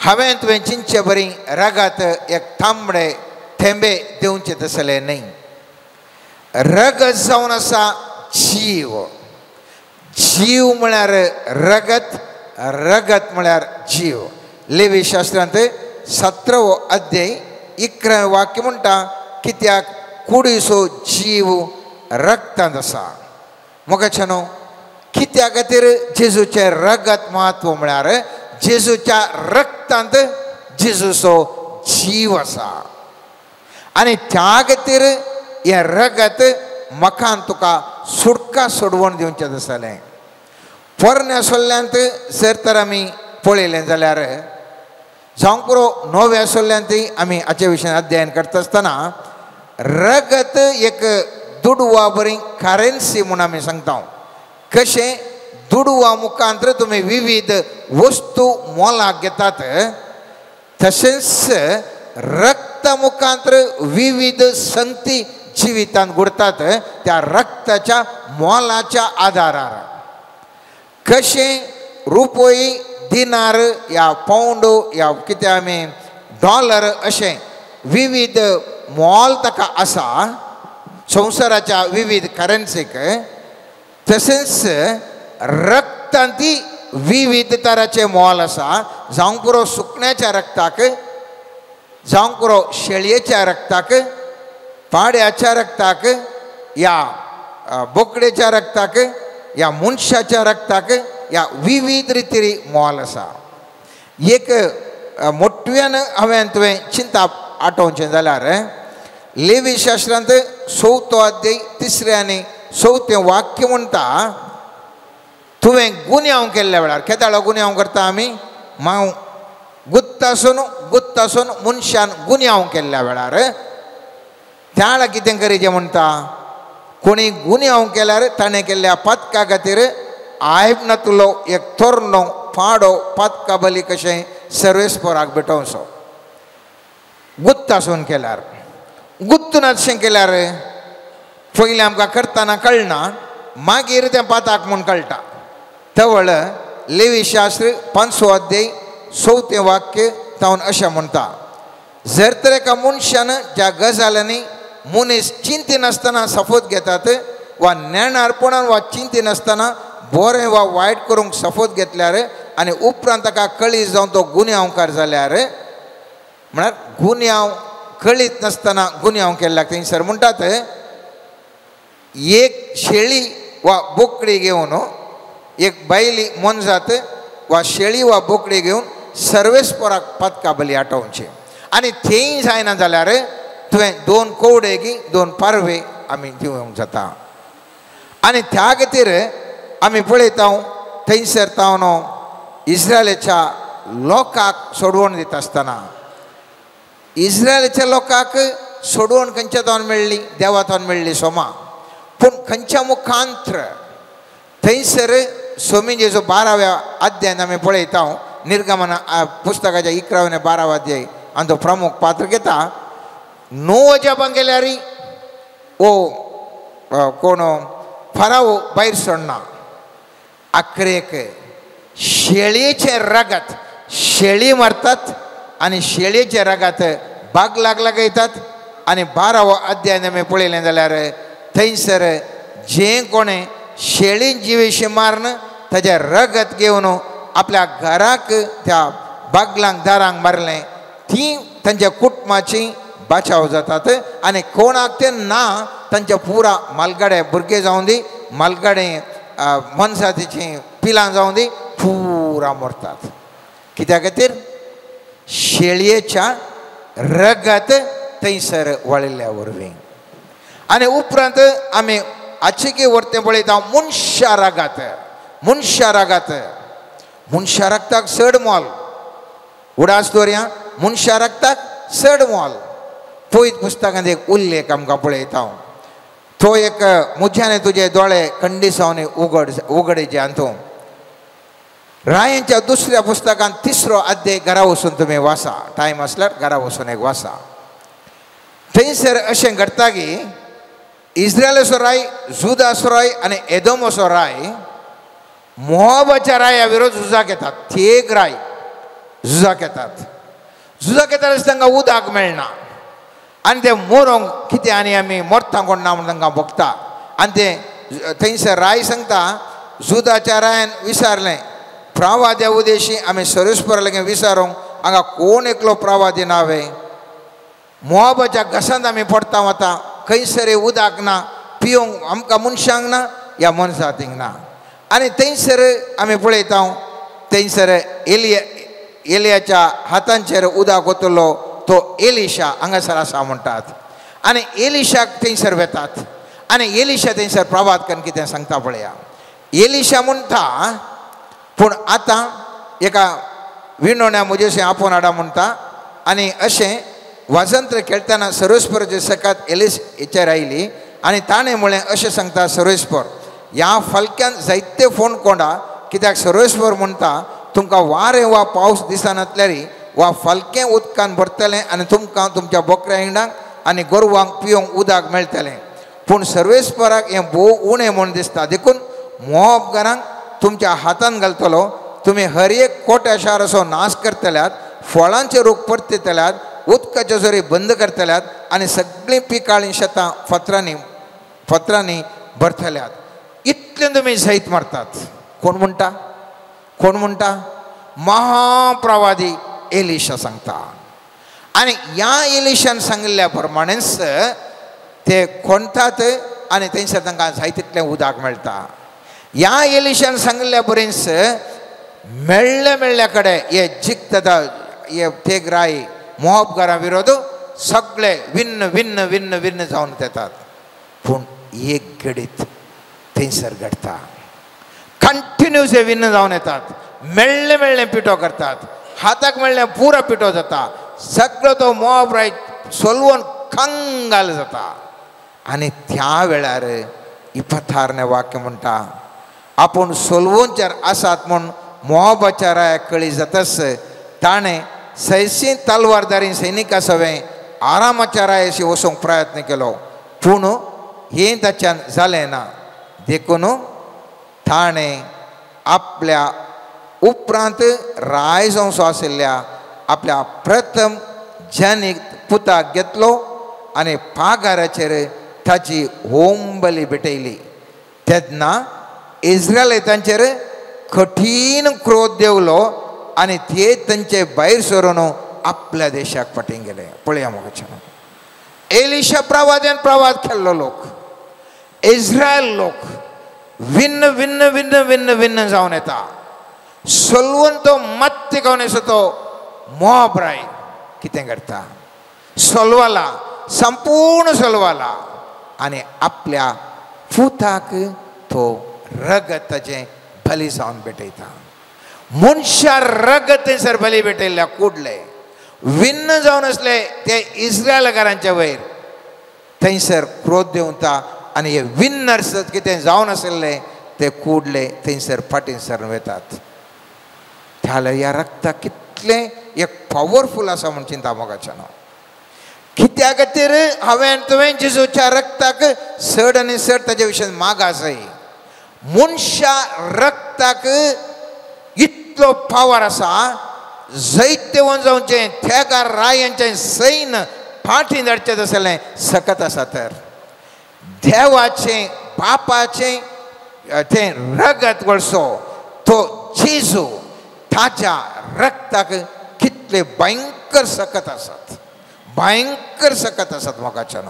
हांवें तुवें चिंतचे बरी रगत एक तांबडे थेंबे दिवचे तसले न्हय. रगत जावन आसा जीव, जीव म्हळ्यार रगत, रगत म्हळ्यार जीव. लेवी शास्त्रांत 17वो अध्याय 11 वाक्य म्हणटा कित्याक कुडीचो जीव रगतांत आसा. मोगाच्या न्हू, कित्या खातीर जेजूचें रगत म्हत्व म्हळ्यार जेजूच्या रगतांत जेजूचो जीव आसा आनी त्या खातीर हें रगत म्हाका तुका सुटका सोडवण दिवचें आसलें. पोरण्या सल्ल्यांत जर तर आमी पळयलें जाल्यार जावंक पुरो नव्या सल्ल्यांतय आमी हाचे विशयान अध्ययन करता आसतना रगत एक दुडवा बरी करेन्सी म्हूण आमी सांगता. कशें दुडवा मुखांतर तुमी विविध वस्तू मोलाक घेतात तशेंच रक्ता मुखांतर विविध संगती जिवितांत घडतात त्या रक्ताच्या मोलाच्या आदारार. कशें रुपय, दिनार या पावंड या कितें आमी डॉलर अशें विविध मोल ताका आसा संवसाराच्या विविध करन्सीक, तशेंच रक्तांती विविध तराचें मोल आसा. जावंक पुरो सुकण्याच्या रक्ताक, जावंक पुरो शेळयेच्या रक्ताक, पाड्याच्या रक्ताक या बोकडेच्या रक्ताक या मनशाच्या रक्ताक या विविध रितीरी मोल आसा. एक मोटव्यान हांवें तुवें चिंताप आठोवचें जाल्यार लेवी शास्त्रांत 4थो अध्याय 3 आनी 4थें वाक्य म्हणटा तुवें गुन्यांव केल्ल्या वेळार. केदाळो गुन्यांव करता आमी? माव गुत्तासून मनशान गुन्यांव केल्ल्या वेळार त्या वेळार कितें करीचें म्हणटा, कोणी गुन्यांव केल्यार ताणें केल्ल्या पातका खातीर आयब नातलो एक तोरणो पाडो पातका बली कशें सर्वेस्पोराक भेटोवचो. गुत्तासून केल्यार, गुत्तून केल्यार पयलीं आमकां करतना कळना, मागीर तें पाताक म्हूण कळटा. तवळ लेवी शास्त्र 5वो अध्याय 4थें वाक्य तावन अशें म्हणटा, जर तर एका मनशान ज्या गजालांनी मनीस चिंतिनासतना सफोत घेतात वा नेणारपणान वा चिंतिनासतना बरें वा वायट करूंक सफोत घेतल्यार आनी उपरांत ताका कळीत जावन तो गुन्यांवकार जाल्यार, म्हळ्यार गुन्यांव कळीत नासतना गुन्यांव केल्ल्याक थंयसर म्हणटात एक शेळी वा बोकडी घेवन, एक बायली मोनजात वा शेळी वा बोकडी घेवन सर्वेस्पोराक पातका बली आटोवची आनी थंय जायना जाल्यार तुवें 2 कोवडे की 2 पारवे आमी दिवंक जाता. आनी त्या खातीर आमी पळयता थंयसर तावन इस्रायलाच्या लोकांक सोडवण दिता आसतना इस्रायलाच्या लोकांक सोडवण खंयच्या तावन मेळ्ळी? देवा तावन मेळ्ळी सोमा. पूण खंयच्या मुखांतर? थंयसर सोमिजेचो 12व्या अध्यायान आमी पळयता निर्गमन पुस्तकाच्या 11व्या आनी 12व्या अध्याय आनी तो प्रमुख पात्र घेता. 9 अजापां केल्यार ओ कोण फराव भायर सोडना. आखरेक शेळयेचें रगत, शेळी मारतात आनी शेळयेचें रगत बागलाक लागयतात आनी 12वो अध्यायान आमी पळयलें जाल्यार थंयसर जें कोणें शेळी जिवेशी मारून ताजें रगत घेवन आपल्या घराक त्या बागलांक दारांक मारलें ती तांच्या कुटुंबाची बाचाव जातात आनी कोणाक तें ना तांच्या पुरा मालगाडे भुरगे जावं दी, मालगाडे मनसातीची पिलां जावं दी, पुरा मरतात. कित्या खातीर? शेळयेच्या रगत थंयसर वळिल्ल्या वरवीं. आनी उपरांत आमी आचिके वरतें पळयता मनशा रगत, मनशा रगत, मनशा रगताक चड मोल. उडास दवरया, मनशा रगताक चड मोल. पयत पुस्तकांत एक उल्लेख आमकां पळयता, तो एक म्हज्याने तुजे दोळे खंडिसावनी उगडचे हातूंत रायांच्या 2ऱ्या पुस्तकांत 3रो अध्याय घरा वचून तुमी वाचा, टायम आसल्यार घरा वचून एक वाचा. थंयसर अशें घडटा की इस्रायलाचो राय, जुदाचो राय आनी एदोमाचो राय मोआबाच्या राया विरोध झुजाक येतात. थेग राय झुजाक येतात. झुजाक येतात तांकां उदक मेळना आनी ते मोरोंक कितें आनी आमी मरता कोण ना म्हूण तांकां भोगता. आनी ते थंयसर राय सांगता झुजाच्या रायान विचारलें प्रवाद्या उदेशी आमी सर्वेस्परा लागीं विचारूंक हांगा कोण एकलो प्रवादी नावे. मोआबाच्या घसांत आमी पडटा वता खंयसर उदक ना पिवंक आमकां मनशांक ना ह्या मनजातींक ना. आनी थंयसर आमी पळयता थंयसर एलियाच्या हातांचेर उदक वतलो तो एलिशा हांगासर आसा म्हणटात. आनी एलिशाक थंयसर वेतात आनी एलिशा थंयसर प्रवाद करून कितें सांगता पळया. एलिशा म्हणटा पूण आतां एका विणोण्या म्हजेशी आपोवन हाडा म्हणटा. आनी अशें वाजंत्र खेळटना सर्वेस्पराची सकात एलिशाचेर आयली आनी ताणें म्हळें अशें सांगता सर्वेस्पर ह्या फालक्यान जायते फोन कोंडा कित्याक सर्वेस्पर म्हणटा तुमकां वारें वा पावस दिसनातल्यार वा फालकें उदकान भरतलें आनी तुमकां तुमच्या बोकऱ्या हिंडांक आनी गोरवांक पिवंक उदक मेळटलें. पूण सर्वेस्पराक हें भोव उणें म्हूण दिसता देखून मोआबगारांक तुमच्या हातान घालतलो. तुमी हर एक कोट्या शाराचो नाश करतल्यात, फळांचे रूख परतितल्यात, उदकाच्यो झरी बंद करतल्यात आनी सगळीं पिकाळीं शेतां फातरांनी फातरांनी भरतल्यात. इतलें तुमी जैत मारतात. कोण म्हणटा? कोण म्हणटा? महाप्रवादी एलिशा सांगता. आनी ह्या एलिशान सांगिल्ल्या प्रमाणेच ते कोणतात आनी थंयसर तांकां जाय तितलें उदक मेळटा. ह्या एलिशान सांगिल्ल्या बरेंच मेळ्ळे मेळ्ळ्या कडेन हे जिखता हे तेग राय मोआबगारां विरोध सगळे विन्न विन्न विन्न विन्न जावन येतात. पूण एक घडीत थंयसर घडटा कंटिन्यूस हे विन्न जावन येतात. मेळ्ळे मेळ्ळे पिठो करतात, हाताक मेळ्ळे पुरो पिठो जाता, सगळो तो मोआब राय सोलवून कंगाल जाता. आनी त्या वेळार इपथारने वाक्य म्हणटा आपूण सोलवूनचेर आसात म्हूण मोआबाच्या रायाक कळी जातच ताणें सैशी तलवारदारी सैनिका सवें आरामाच्या रायाशी वचूंक प्रयत्न केलो पूण हें ताच्यान जालें ना. देखून ताणें आपल्या उपरांत राय जावचो आशिल्ल्या आपल्या प्रथम जनीक पुताक घेतलो आनी पागाराचेर ताची होमबली भेटयली. तेन्ना इस्रायलांचेर कठीण क्रोध देवलो आनी ते तांचे भायर सरून आपल्या देशाक फाटीं गेले. पळया मोगाच्यान एलिशा प्रवाद्यान प्रवाद केल्लो लोक इस्रायल लोक विन्न विन्न विन्न विन्न विन्न जावन येता. सोलवून तो मत्ते गावन येसो तो मोआब राय कितें करता सोलवाला संपूर्ण सोलवाला आनी आपल्या पुताक तो रगत ताचें बली जावन भेटयता. मनशा रगत थंयसर बली भेटयल्ल्या कुडले विन्न जावन आसले ते इस्रायलकारांच्या वयर थंयसर क्रोध देंवता आनी हे विन्नर्स कितें जावन आशिल्ले ते कुडले थंयसर फाटीं सरून वतात. जाल्यार ह्या रक्ताक कितलें एक पावरफूल आसा म्हूण चिंता मोगाच्यान. कित्या खातीर हांवें तुवें जेजूच्या रक्ताक चड आनी चड ताजे विशयन माग आसाय. मनशा रक्ताक इतलो पावर आसा जैत्यवन जावचें त्यागार रायांचें सैन फाटीं धाडचें आसलें सकत आसा तर देवाचें बापाचें तें रगत वळसो तो जेजू ताच्या रक्ताक कितले भयंकर सकत आसात भयंकर सकत आसात मोगाच्यान.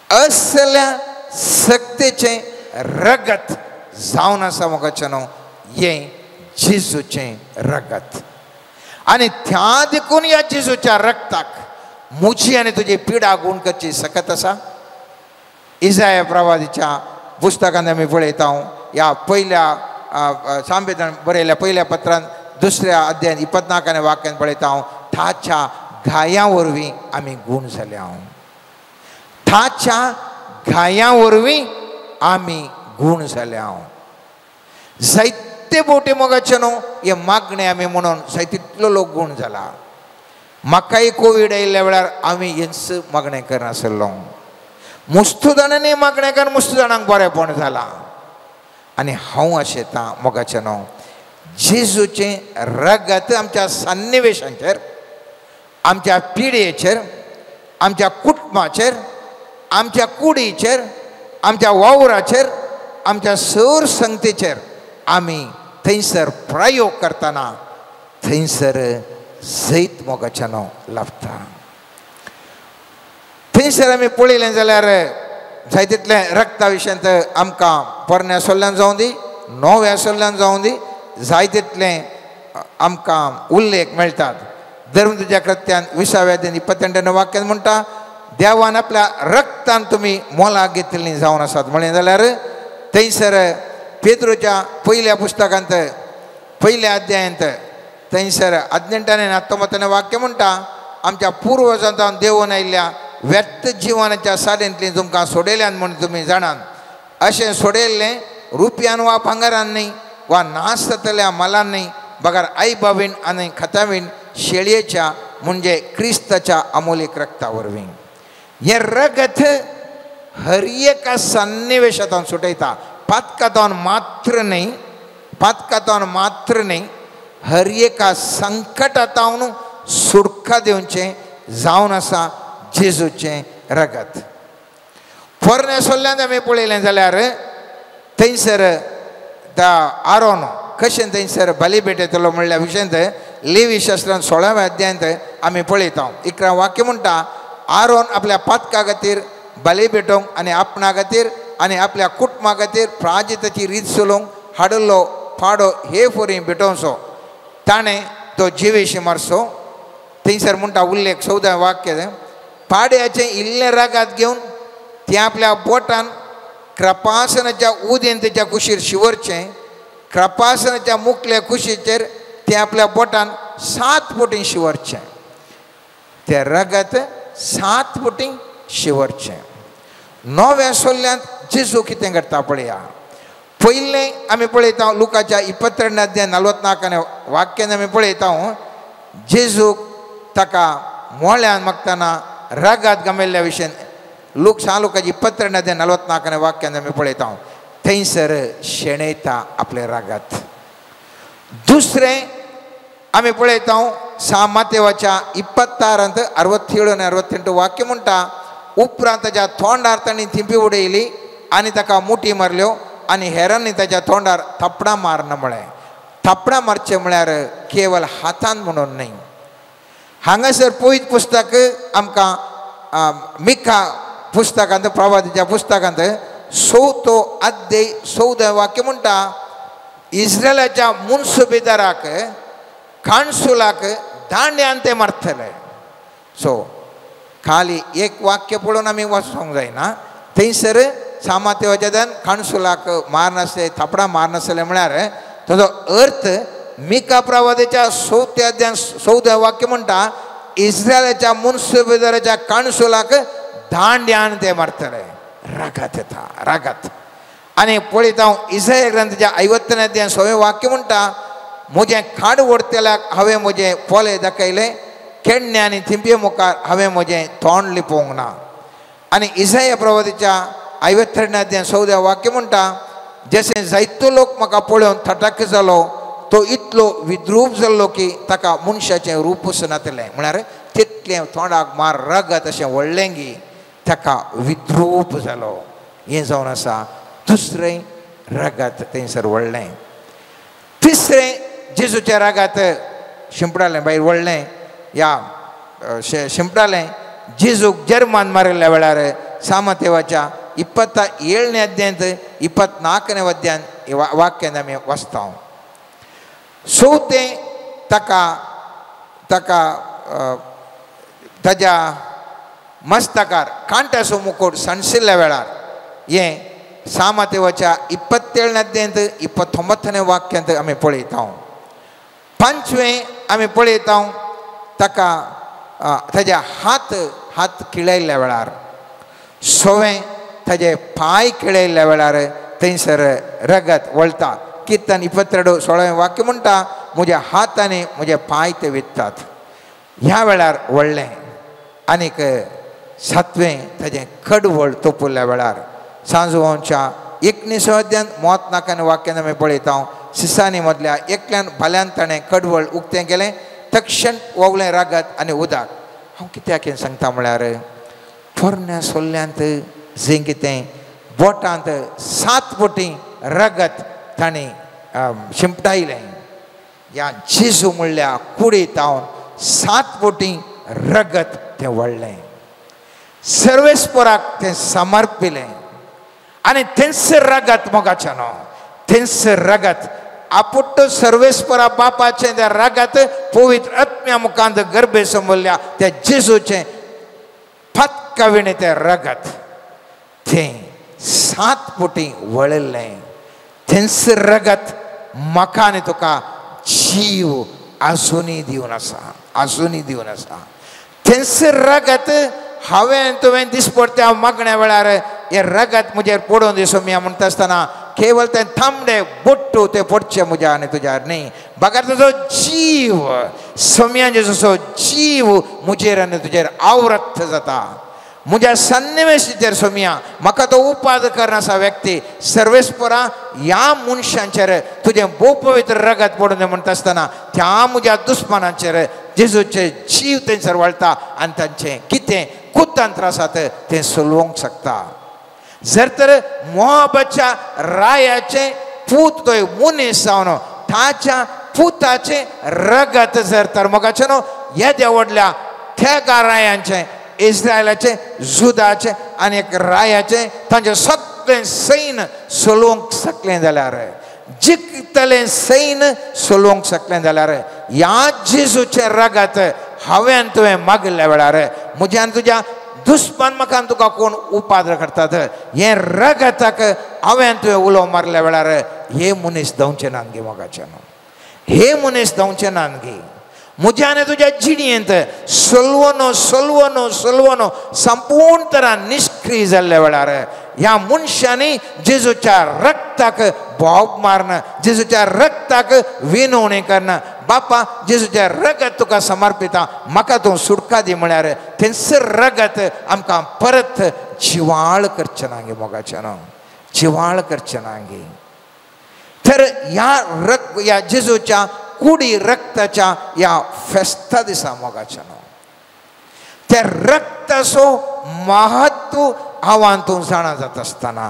असल्या सक्तेचें रगत जावन आसा मोगाच्यान हें जेजूचें रगत. आनी त्या देखून ह्या जेजूच्या रक्ताक म्हजी आनी तुजी पिडा गूण करची सकत आसा. इजाया प्रवादीच्या पुस्तकांत आमी पळयता ह्या पयल्या सांबेदान बरयल्या पयल्या पत्रान दुसऱ्या अध्यायान 24 वाक्यान पळयता हांव ताच्या घायां वरवीं आमी गूण जाल्या. ताच्या घायां वरवीं आमी गूण जाल्या. जायते बोटे मोगाचे न्हू हे मागणे आमी म्हणून जायते तितलो लोक गूण जाला. म्हाकाय कोवीड आयिल्ल्या वेळार आमी हेंच मागणें करनासलो. मुस्तू जाणांनी मागणें कर मुस्तू जाणांक बरेंपण जालां. आनी हांव आशेतां मोगाचें न्हू जेजूचें रगत आमच्या सन्निवेशांचेर, आमच्या पिढयेचेर, आमच्या कुटुंबाचेर, आमच्या कुडीचेर, आमच्या वावराचेर, आमच्या सौर संगतेचेर आमी थंयसर प्रयोग करतना थंयसर जैत मोगाच्यानो लाभता. थंयसर आमी पळयलें जाल्यार जाय तितलें रक्ता विशयांत आमकां पोरण्या सोल्ल्यान जावं दी, नव्या सोल्ल्यान जावं दी, जाय तितलें आमकां उल्लेख मेळटात. धर्मदुजा कृत्यान 20व्या अध्यायान 28 वाक्यान म्हणटा, देवान आपल्या रक्तान तुमी मोलाक घेतिल्लीं जावन आसात. म्हणलें जाल्यार थंयसर पेद्रोच्या पयल्या पुस्तकांत पयल्या अध्यायांत थंयसर 18 आनी 19 वाक्य म्हणटा, आमच्या पुर्वजांत देवून आयिल्ल्या व्यर्थ जिवनाच्या साडेंतली तुमकां सोडयल्यान म्हूण तुमी जाणात. अशें सोडयल्लें रुपयान वा भांगरान न्ही वा नाश जातल्या मालान न्ही, बगर आई बावीन आनी खतावीन शेळयेच्या म्हणजे क्रिस्ताच्या अमोलीक रक्ता वरवीं. हें रगत हर एका सन्निवेशांत सुटयता. पातकांत मात्र न्ही, पातकांत मात्र न्ही, हर एका संकटांत सुटका दिवचें जावन आसा जेजूचें रगत. पोरण्या सोल्ल्यान आमी पळयलें जाल्यार थंयसर त्या आरोन कशें थंयसर बली भेटयतलो म्हणल्या विशयांत लेवी शास्त्रान 16व्या अध्यायांत आमी पळयता. 11 वाक्य म्हणटा, आरोन आपल्या पातका खातीर बली भेटोवंक आनी आपणा खातीर आनी आपल्या कुटुंबा खातीर प्राजिताची रीत चलोवंक हाडिल्लो पाडो हे फोरी भेटोवचो, ताणें तो जिवेशी मारचो. थंयसर म्हणटा उल्लेख 14 वाक्य, पाड्याचें इल्लें रगात घेवन तें आपल्या बोटान कृपासनाच्या उदेंतेच्या कुशीर शिवरचें, कृपासनाच्या मुखल्या कुशीचेर तें आपल्या बोटान 7 बोटीं शिवरचें, तें रगत 7 बोटीं शिवरचें. नव्या सोल्ल्यांत जेजू कितें करता पळया. पयलें आमी पळयता लुकाच्या 22 अध्याय 44 वाक्यान आमी पळयता, जेजूक ताका मोळ्यान मागतना रगात गमेल्ल्या विशयान लूक 6 22 अध्याय 44 वाक्यान आमी पळयता, थंयसर शेणयता आपलें रगत. दुसरें आमी पळयता 6 मातेवाच्या 26 67 आनी 68 वाक्य म्हणटा, उपरांत ताच्या तोंडार तांणी थिंपी उडयली आनी ताका मुठी मारल्यो आनी हेरांनी ताच्या तोंडार थापडां मारन म्हळें. थापडां मारचें म्हळ्यार केवल हातान म्हणून न्हय. हांगासर पवित्र पुस्तक आमकां मिखा पुस्तकांत प्रवादीच्या पुस्तकांत 4 अध्याय 14 वाक्य म्हणटा, इस्रायलाच्या मुन्सुबेदाराक काणसुलाक दांड्यान ते मारतले. सो खाली एक वाक्य पळोवन आमी वाचूंक जायना. थंयसर सामातेवाच्या काणसुलाक मारनासले, थापडां मारनासले म्हळ्यार ताजो अर्थ मिका प्रवादाच्या 4 अध्याय 14 वाक्य म्हणटा, इस्रायलाच्या मुन्सुबेदाराच्या काणसुलाक दांड्यान ते मारतले. रागात येता, रागात. आनी पळयता हांव इसाया ग्रंथाच्या 50 अध्याय 6 वाक्य म्हणटा, म्हजें खाड ओडटल्याक हांवें म्हजें पोले दाखयलें, केडणे आनी थिंपये मुखार हांवें म्हजें तोंड लिपोवंक ना. आनी इसाया प्रवादीच्या 52 अध्याय 14 वाक्य म्हणटा, जशें जायतो लोक म्हाका पळोवन थटाक जालो, तो इतलो विद्रूप जाल्लो की ताका मनशाचें रूपच नातलें. म्हळ्यार तितलें तोंडाक मार रगत अशें व्हडलें की ताका विद्रूप जालो. हें जावन आसा दुसरें रगत थंयसर व्हडलें. तिसरें जेजूचें रगत शिंपडालें, भायर व्हडलें या शिंपडालें जेजूक जर्मान मारिल्ल्या वेळार सामतेवाच्या 27 अध्यायांत 24 अध्यायान वाक्यान आमी वाचता. चवथें ताका ताका ताज्या मस्तकार कांट्याचो मुकोट सणशिल्ल्या वेळार हें सामातेवाच्या 27 अध्यायांत 29 वाक्यांत आमी पळयता. पांचवें आमी पळयता ताका ताज्या हात हात किळयल्ल्या वेळार, सवें ताजे पांय किळयल्ल्या वेळार थंयसर रगत वळटा. किर्तन 22 16 वाक्य म्हणटा, म्हज्या हात आनी म्हजे पांय ते वित्तात. ह्या वेळार व्हडलें. आनीक सातवें ताजें कडवळ तोपुल्ल्या वेळार सांजवांच्या 19व्या अध्यायांत मोत नाकान वाक्यान आमी पळयता सिसानी मदल्या एकल्यान भाल्यान ताणें कडवळ उक्तें केलें तक्षण वोवलें रगत आनी उदक. हांव कित्याक हें सांगता म्हळ्यार पोरण्या सोल्ल्यांत जें कितें बोटांत 7 बोटी रगत ताणें शिंपटायलें. ह्या जेजू म्हणल्या कुडीत हांव 7 बोटी रगत तें वळ्ळें, सर्वेस्पराक तें समर्पिलें आनी तेंच रगत मोगाचें न्हू, तेंच रगत आपुट्ट सर्वेस्परा बापाचें तें रगत पवित्र आत्म्या मुखांत गर्भे समजल्या त्या जेजूचें पातकाविणें तें रगत तें 7 बोटी वळिल्लें. तेंच रगत म्हाका आनी तुका जीव आजुनूय दिवन आसा, आजुनूय दिवन आसा. तेंच रगत हांवें तुवें दिसपडत्या मागण्या वेळार हें रगत म्हजेर पडून दी सोम्या म्हणटा आसतना केवळ तें तांबडे बोट्टू तें पडचें म्हज्या आनी तुज्यार न्ही, बगर तुजो जीव सोम्या जेजूचो जीव म्हजेर आनी तुजेर आवृत्त जाता. म्हज्या सन्निवेशाचेर सोम्या म्हाका तो उपाद करनासा व्यक्ती सर्वेस्परा ह्या मनशांचेर तुजें भोव पवित्र रगत पडून दी म्हणटा आसतना त्या म्हज्या दुस्मानांचेर जेजूचे जीव थंयसर वळटा आनी तांचें कितें कुतंत्र आसात तें सोलोवंक शकता. जर तर मोहाबाच्या रायाचें पूत तो मनीस जावन ताच्या पुताचें रगत जर तर मोगाचें न्हू येद्या व्हडल्या त्या रायांचें इस्रायलाचें जुदाचें आनी एक रायाचें तांचें सगळें सैन सोलोवंक शकलें जाल्यार, जिखतलें सैन सोलोवंक शकलें जाल्यार ह्या जेजूचें रगत हांवें तुवें मागिल्ल्या वेळार म्हज्यान तुज्या दुस्मान म्हाका तुका कोण उपाद्र करतात हें रगताक हांवें तुवें उलो मारल्या वेळार हे मनीस धांवचे नात गे मोगाचें न्हू, हे मनीस धांवचे नात गे. म्हज्या आनी तुज्या जिणेंत सोलवनो सोलवनो सोलवनो संपूर्ण तरान निश्क्रीय जाल्ल्या वेळार ह्या मनशांनी जेजूच्या रक्ताक बोब मारन, जेजूच्या रक्ताक विनवणी करन, बापा जेजूचें रगत तुका समर्पिता म्हाका तूं सुटका दी म्हळ्यार तेंच रगत आमकां परत जिवाळ करचें ना गे मोगाचें न्हू, जिवाळ करचें ना गे. तर ह्या रग ह्या जेजूच्या कुडी रक्ताच्या ह्या फेस्ता दिसा मोगाचें न्हू त्या रक्ताचो महत्व हांव तूं जाणा जाता आसतना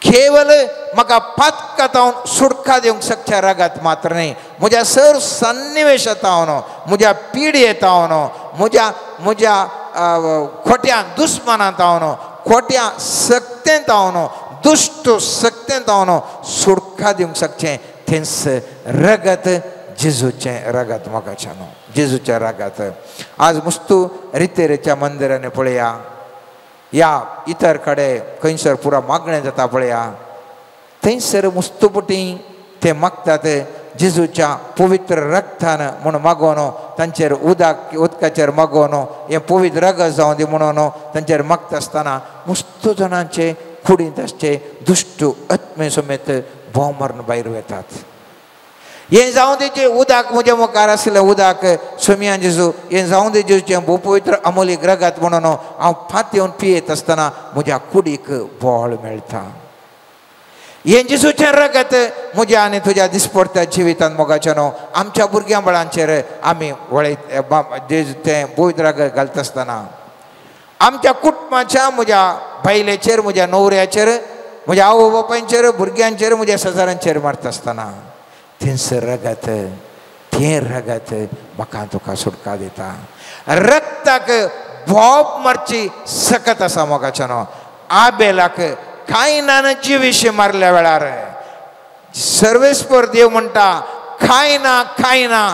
केवल म्हाका पातकांत सुटका दिवंक शकच्या रगत मात्र न्ही, म्हज्या सर सन्निवेशांत हांव म्हज्या पिडयेंत हांव म्हज्या म्हज्या खोट्या दुस्मानांत हांव खोट्या सक्तेंत हांव दुश्ट सक्तेंत हांव सुटका दिवंक शकचें तेंच रगत जेजूचें रगत मोगाचें न्हू, जेजूचें रगत. आज मुस्तू रितेरेच्या मंदिरांनी पळया या इतर कडेन खंयसर पुरा मागणें जाता पळया थंयसर मुस्तुपटी ते मागतात जेजूच्या पवित्र रक्तान म्हूण मागोवन तांचेर उदक उदकाचेर मागोवन हें पवित्र रगत जावं दी म्हणून तांचेर मागता आसतना मुस्तू जाणांचे कुडींत आसचे दुश्ट आत्मे समेत भोंव मारून भायर वेतात. हें जावं दी उदक म्हज्या मुखार आसलें उदक सोम्या जेजू हें जावं दी जेजूचें भोव पवित्र अमोलीक रगत म्हणून हांव फात येवन पियेत आसतना म्हज्या कुडीक बळ मेळटा. हें जेजूचें रगत म्हज्या आनी तुज्या दिसपडत्या जिवितांत मोगाचें न्हू आमच्या भुरग्यां बाळांचेर आमी वळयत जेजू तें पवित्र रगत घालता आसतना आमच्या कुटुंबाच्या म्हज्या बायलेचेर म्हज्या न्हवऱ्याचेर म्हज्या आवय बापायचेर भुरग्यांचेर म्हज्या शेजाऱ्यांचेर मारता आसतना तेंच रगत तें रगत म्हाका तुका सुटका दिता. रक्ताक भोव मारची सकत आसा मोगाचें न्हू. आबेलाक कायनान जिविशी मारल्या वेळार सर्वेस्पर देव म्हणटा कायना कायना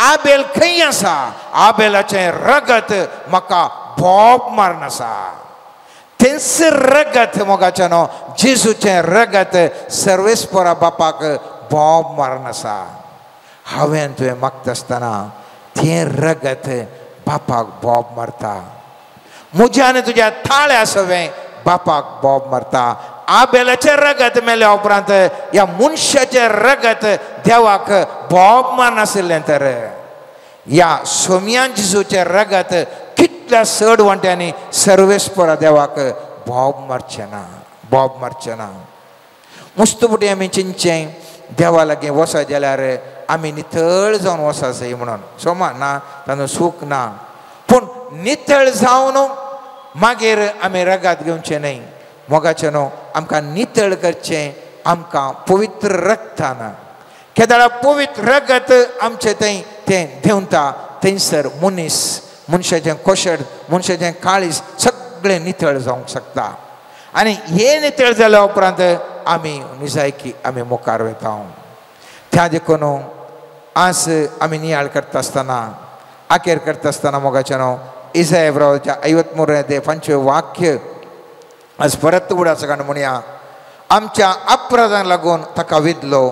आबेल खंय आसा, आबेलाचें रगत म्हाका भोव मारून आसा. तेंच रगत मोगाचें न्हू जेजूचें रगत सर्वेस्परा बापाक बोब मारून आसा. हांवें तुवें मागता आसतना तें रगत बापाक बोब मारता, म्हज्या आनी तुज्या थाळ्या सवें बापाक बोब मारता. आबेलाचें रगत मेल्या उपरांत ह्या मनशाचें रगत देवाक बोब मारनाशिल्लें तर ह्या सोम्या जेजूचें रगत कितल्या चड वांट्यांनी सर्वेस्परा देवाक बोब मारचें ना. बोब मारचें ना. मुस्तुपुटी आमी चिंतचें देवा लागीं वचत जाल्यार आमी नितळ जावन वचत जाय म्हणून सोमा ना, तांचो सूख ना. पूण नितळ जावन मागीर आमी रगात घेवचें न्हय. मोगाचें न्हू आमकां नितळ करचें आमकां पवित्र रगतान. केदाळा पवित्र रगत आमचें थंय तें देंवता थंयसर मनीस मनशाचें कोशड मनशाचें काळीज सगळें नितळ जावंक शकता. आनी हें नितळ जाल्या उपरांत आमी निजायकी आमी मुखार वता. त्या देखून आज आमी नियाळ करता आसतना आखेर करता आसतना मोगाचें न्हू इसाया 53 5 वाक्य आज परत उडास काण म्हणया, आमच्या अपराधांक लागून ताका विदलो,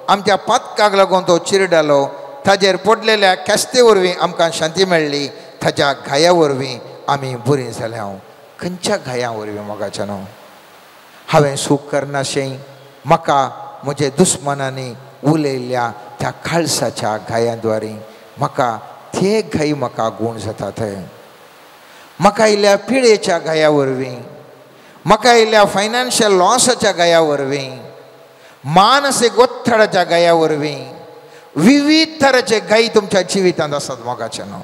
आमच्या पातकाक लागून तो चिरडालो, ताजेर पडलेल्या कॅस्ते वरवीं आमकां शांती मेळ्ळी, ताच्या घाया वरवीं आमी बरीं जाल्या. खंयच्या घाया वरवीं मोगाचें न्हू? हांवें सूख करनाशें म्हाका म्हजे दुस्मनांनी उलयल्ल्या त्या खालसाच्या घायांद्वारी म्हाका ते घाई म्हाका गूण जातात. म्हाका आयिल्ल्या पिळेच्या घाया वरवीं, म्हाका आयिल्ल्या फायनान्शियल लॉसाच्या घाया वरवीं, मानसीक ओत्तडाच्या घाया वरवीं, विविध तराचे घाई तुमच्या जिवितांत आसात मोगाचें न्हू.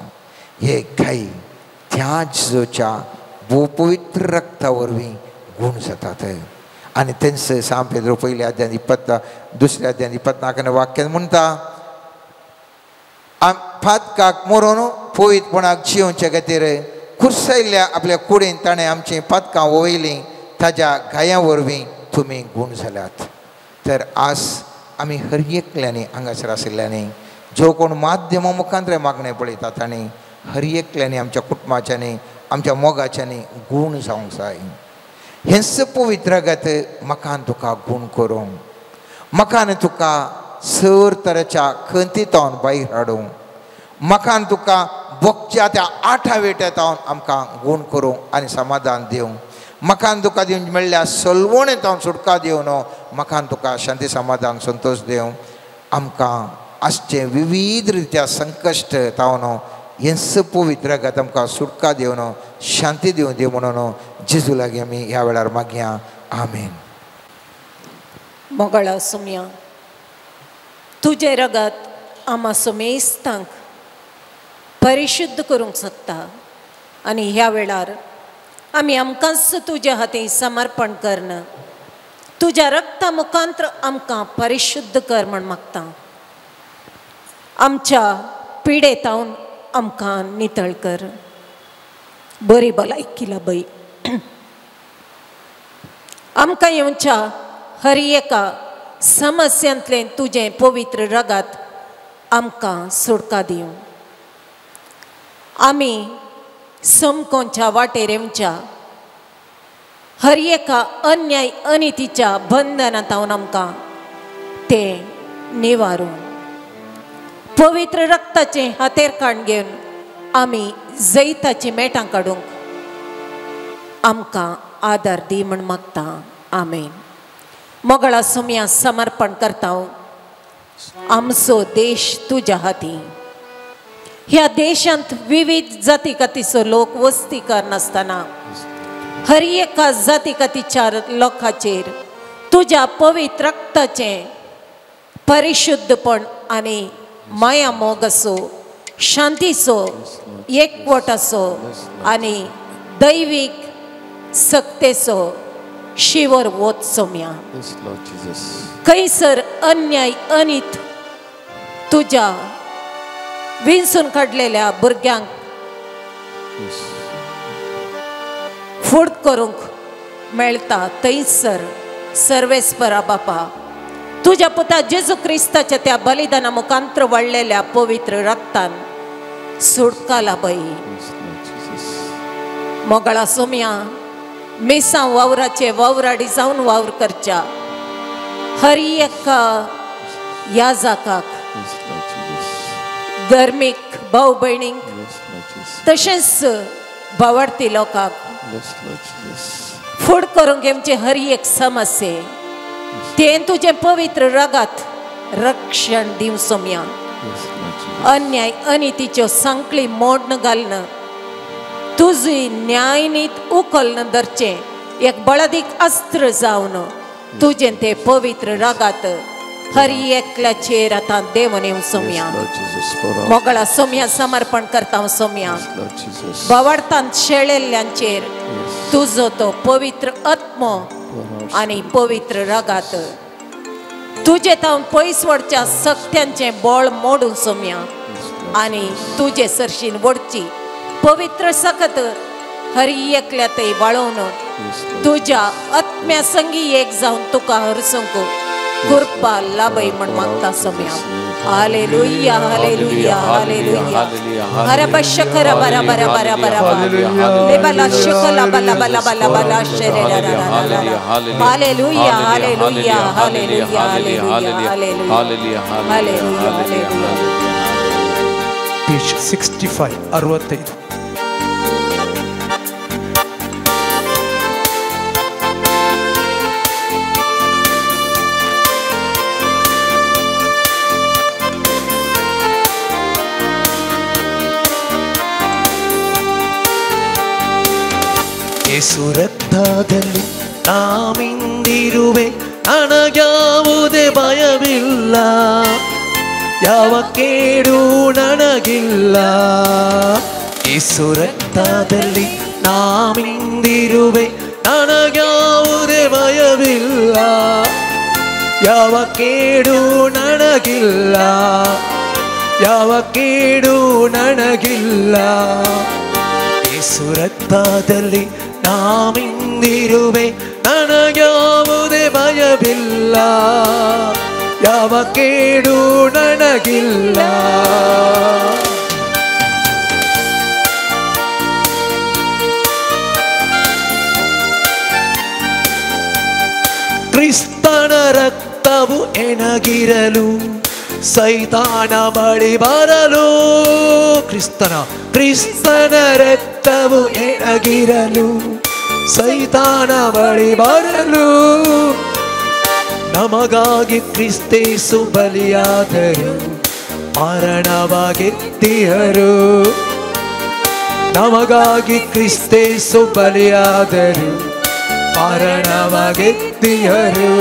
हे घाई त्या जेजूच्या पवित्र रक्ता वरवीं गूण जातात. आनी तेंच सांग पेद्रो 1 अध्याय 22 अध्याय 24 वाक्यान म्हणटा, पातकाक मरोन पवित्रपणाक जियोवचे खातीर कुर्सायल्ल्या आपल्या कुडीन ताणें आमचीं पातकां वयलीं, ताज्या घायां वरवीं तुमी गूण जाल्यात. तर आज आमी हर एकल्यांनी हांगासर आशिल्ल्यांनी जो कोण माध्यमा मुखांतरे मागणें पळयता तांणी हर एकल्यांनी आमच्या कुटुंबाच्यांनी आमच्या मोगाच्यांनी गूण जावंक जाय. हेंच पवित्र रगत म्हाका तुका गूण करूंक, म्हाका आनी तुका सर तरेच्या खंतीतावन भायर हाडूंक, म्हाका आनी तुका बोगच्या त्या आठा वेट्यातावन आमकां गूण करूंक आनी समाधान दिवंक, म्हाका आनी तुका दिवन मेळ्ळ्या सलवणेतावन सुटका दिवन म्हाका आनी तुका शांती समाधान संतोश दिवंक, आमकां आसचें विविध रित्या संकश्ट तावन हेंच पवित्र रगत आमकां सुटका दिवन शांती दिवन दी म्हणून जेजू लागीं आमी ह्या वेळार मागया. आमेन. मोगळा सुमया, तुजें रगत आमा सुमेस्तांक परिशुद्ध करूंक शकता आनी ह्या वेळार आमी आमकांच तुज्या हाती समर्पण करन तुज्या रक्ता मुखांत्र आमकां परिशुद्ध कर म्हण मागता. आमच्या पिडेतावन आमकां नितळ कर, बरी भलायकी लाभय. आमकां येवच्या हर एका समस्यांतलें तुजें पवित्र रगात आमकां सुटका दिवं. आमी समकोनच्या वाटेर येवच्या हर एका अन्याय अनितीच्या बंधनांत आमकां तें निवारूं. पवित्र रक्ताचें हातेर काण घेवन आमी जैताची मेटां काडूंक आमकां आदार दी म्हण मागता. आमेन. मोगळा सुमया समर्पण करता आमचो देश तुज्या हाती. ह्या देशांत विविध जाती कातीचो लोक वस्ती करनासतना हर एका जाती कातीच्या लोकांचेर तुज्या पवित्र रक्ताचें परिशुद्धपण आनी माया मोग असो, शांतीचो एकवट असो आनी दैवीक सक्तेचो शिवर वोत सोम्या. खंयसर अन्याय अनीत तुज्या विंचून काडलेल्या भुरग्यांक फूड करूंक मेळटा थंयसर सर्वेस्परा बापा तुज्या पुता जेजू क्रिस्ताच्या त्या बलिदाना मुखांत्र वाडलेल्या पवित्र रक्तान सुटका लाभय. मोगळा सोम्या, मिसां वावराचे वावराडी जावन वावर करच्या हर एका याजाकाक, धर्मीक भाव भयणींक तशेंच भावार्थी लोकांक फूड करूंक घेवचे हर एक समस्ये तें तुजें पवित्र रगात रक्षण दिवं सोम्या. अन्याय अनितीच्यो सांकळी मोडन घालन तुजी न्यायनीत उखल्न धरचें एक बळदीक अस्त्र जावन तुजें ते पवित्र रगात हर एकल्याचेर आतां देवन येवं सोम्या. मोगळा सोम्या समर्पण करता सोम्या. बावडतान शेळेल्ल्यांचेर तुजो तो पवित्र आत्मो आनी पवित्र रगात तुजे तावन पयस वडच्या सक्त्यांचें बळ मोडून सोम्या आनी तुजे सरशीन वडची पवित्र सकत हरी एकल्या थंय वाळोवन तुज्या आत्म्या संगी एक जावन तुका हरसूंक कृपा लाभय म्हण मागता सोम्या. Hallelujah hallelujah hallelujah. हरब शखर बरा बरा बरा बरा लेबला शखला बला बला बला बला शेरे hallelujah hallelujah hallelujah hallelujah hallelujah. Page 65 65. ಯೇಸು ರಕ್ತದಲ್ಲಿ ನಾಮಿಂದಿರುವೆ, ನನಗ್ಯಾವುದೇ ಭಯವಿಲ್ಲ, ಯಾವ ಕೇಡು ನನಗಿಲ್ಲ. ಯೇಸು ರಕ್ತದಲ್ಲಿ ನಾಮಿಂದಿರುವೆ, ನನಗ್ಯಾವುದೇ ಭಯವಿಲ್ಲ, ಯಾವ ಕೇಡು ನನಗಿಲ್ಲ, ಯಾವ ಕೇಡು ನನಗಿಲ್ಲ. ಯೇಸು ರಕ್ತದಲ್ಲಿ ನಾಮಿಂದಿರುವೆ, ನನಗ್ಯಾವುದೇ ಭಯವಿಲ್ಲ, ಯಾವ ಕೇಡು ನನಗಿಲ್ಲ. ಕ್ರಿಸ್ತನ ರಕ್ತವು ಎನಗಿರಲು ಸೈತಾನ ಬಳಿ ಬರಲು, ಕ್ರಿಸ್ತನ ರಕ್ತವು ಎನಗಿರಲು ಸೈತಾನ ಬಳಿ ಬರಲು, ನಮಗಾಗಿ ಕ್ರಿಸ್ತೇಸು ಬಲಿಯಾದರು, ಮರಣವಾಗಿದ್ದಿಹರು. ನಮಗಾಗಿ ಕ್ರಿಸ್ತೇಸು ಬಲಿಯಾದರು, ಮರಣವಾಗಿದ್ದಿಹರು.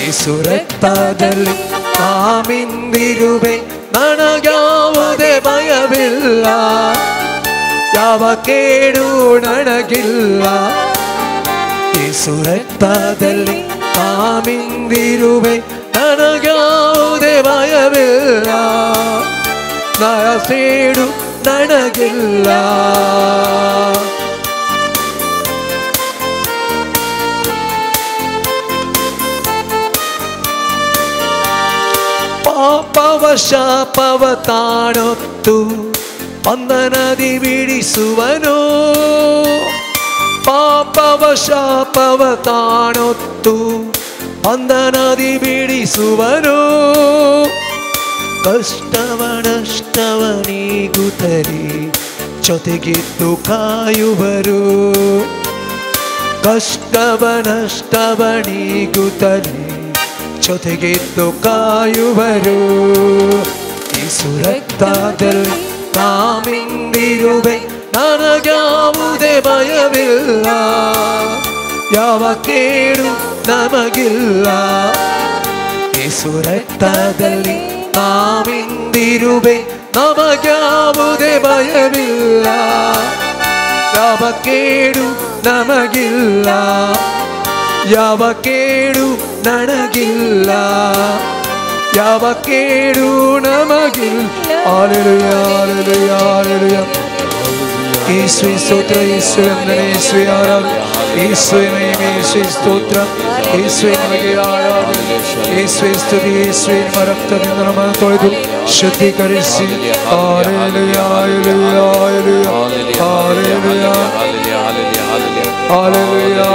ಯೇಸು ರಕ್ತದಲ್ಲಿ ನಾಮಿಂದಿರುವೆ, ನನಗ್ಯಾವುದೇ ಭಯವಿಲ್ಲ, ಯಾವ ಕೇಡು ನನಗಿಲ್ಲ. ಯೇಸು ರಕ್ತದಲ್ಲಿ ನಾಮಿಂದಿರುವೆ, ನನಗ್ಯಾವುದೇ ಭಯವಿಲ್ಲ, ನರ ಸೇಡು ನನಗಿಲ್ಲ. ಪಾಪವ ಶಾಪವ ತಾಣೊತ್ತು ಬಂಧನದಿ ಬಿಡಿಸುವನು, ಪಾಪವ ಶಾಪವ ತಾಣೊತ್ತು ಬಂಧನದಿ ಬಿಡಿಸುವನು. ಕಷ್ಟವ ನಷ್ಟವ ನೀಗುತ್ತಲೇ ಜೊತೆಗಿದ್ದು ಕಾಯುವರು, ಕಷ್ಟವ ನಷ್ಟವ ನೀಗುತ್ತಲೇ ಜೊತೆಗಿದ್ದು ಕಾಯುವರು. ಯೇಸು ರಕ್ತದಲ್ಲಿ ನಾಮಿಂದಿರುವೆ, ನನಗ್ಯಾವುದೇ ಭಯವಿಲ್ಲ, ಯಾವ ಕೇಡು ನಮಗಿಲ್ಲ. ಯೇಸು ರಕ್ತದಲ್ಲಿ ನಾಮಿಂದಿರುವೆ, ನಮಗ್ಯಾವುದೇ ಭಯವಿಲ್ಲ, ಯಾವ ಕೇಡು ನಮಗಿಲ್ಲ, ಯಾವ ಕೇಡು ನನಗಿಲ್ಲ, ಯಾವ ಕೇಡು ನಮಗಿಲ್ಲ. Hallelujah hallelujah hallelujah. ಯೇಸುವೆ ಸ್ತೋತ್ರ, ಯೇಸುವೆ ವಂದನೆ, ಯೇಸುವೆ ಆರಾಧನೆ, ಯೇಸುವೆ ಮಹಿಮೆ, ಯೇಸುವೆ ಸ್ತೋತ್ರ, ಯೇಸುವೆ ನಮಗೆ ಆರಾಧನೆ, ಯೇಸುವೆ ಸ್ತುತಿ. ಯೇಸುವೆ ನಿಮ್ಮ ರಕ್ತದಿಂದ ನಮ್ಮನ್ನು ತೊಳೆದು ಶುದ್ಧೀಕರಿಸಿ. Hallelujah hallelujah hallelujah hallelujah hallelujah hallelujah hallelujah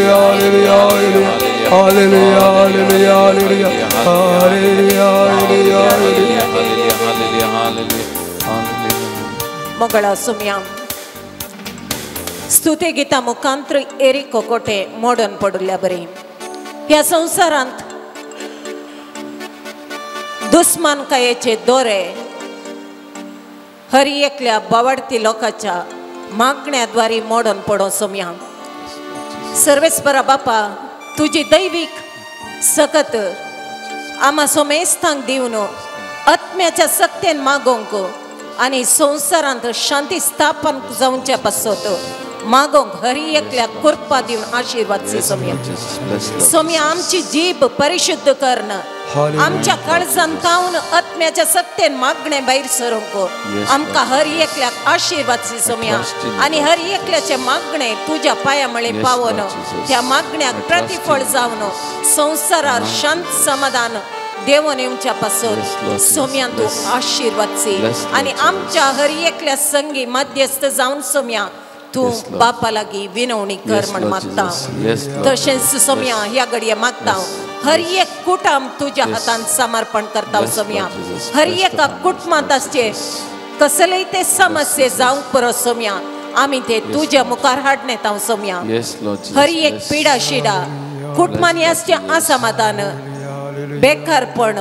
hallelujah hallelujah hallelujah hallelujah hallelujah. ಮಗಳ ಸುಮ್ಯಾ ಸ್ತುತಿ गीता मुखांतर एरिको कोटे मोडन पडुल्ल्या बरी ह्या संवसारांत दुस्मानकायेचे दोरे हर एकल्या बावडती लोकांच्या मागण्याद्वारे मोडन पडो सोम्या. सर्वेस्परा बापा तुजी दैवीक सकत आमा सोमेस्तांक दिवन आत्म्याच्या सक्तेन मागोवंक आनी संवसारांत शांती स्थापन जावचे पासत मागोवंक हरी एकल्याक कृपा दिवन आशिर्वाद सोम्या. सोम्या आमची जीब परिशुद्ध करण आमच्या काळजान तावन आत्म्याच्या सत्तेन मागणे भायर सरूंक आमकां हर एकल्याक आशिर्वाद सोम्या आनी हर एकल्याचे मागणे तुज्या पांया मळे पावोन त्या मागण्याक प्रतिफळ जावन संवसारार शांत समाधान देवोन येवच्या पासून सोम्या तूं आशिर्वाद आनी आमच्या हर एकल्या संगी मध्यस्थ जावन सोम्या तूं बापा लागीं विनवणी कर म्हण मागता. तशेंच सोम्या ह्या घडये मागता हर एक कुटुंब तुज्या हातान समर्पण करता सोम्या. हर एका कुटुंबांत आसचे कसलेय ते समस्ये जावंक पुरो सोम्या आमी ते तुज्या मुखार हाडणे सोम्या. हर एक पिडा शिडा कुटुंबांनी आसचें असमाधान बेकारपण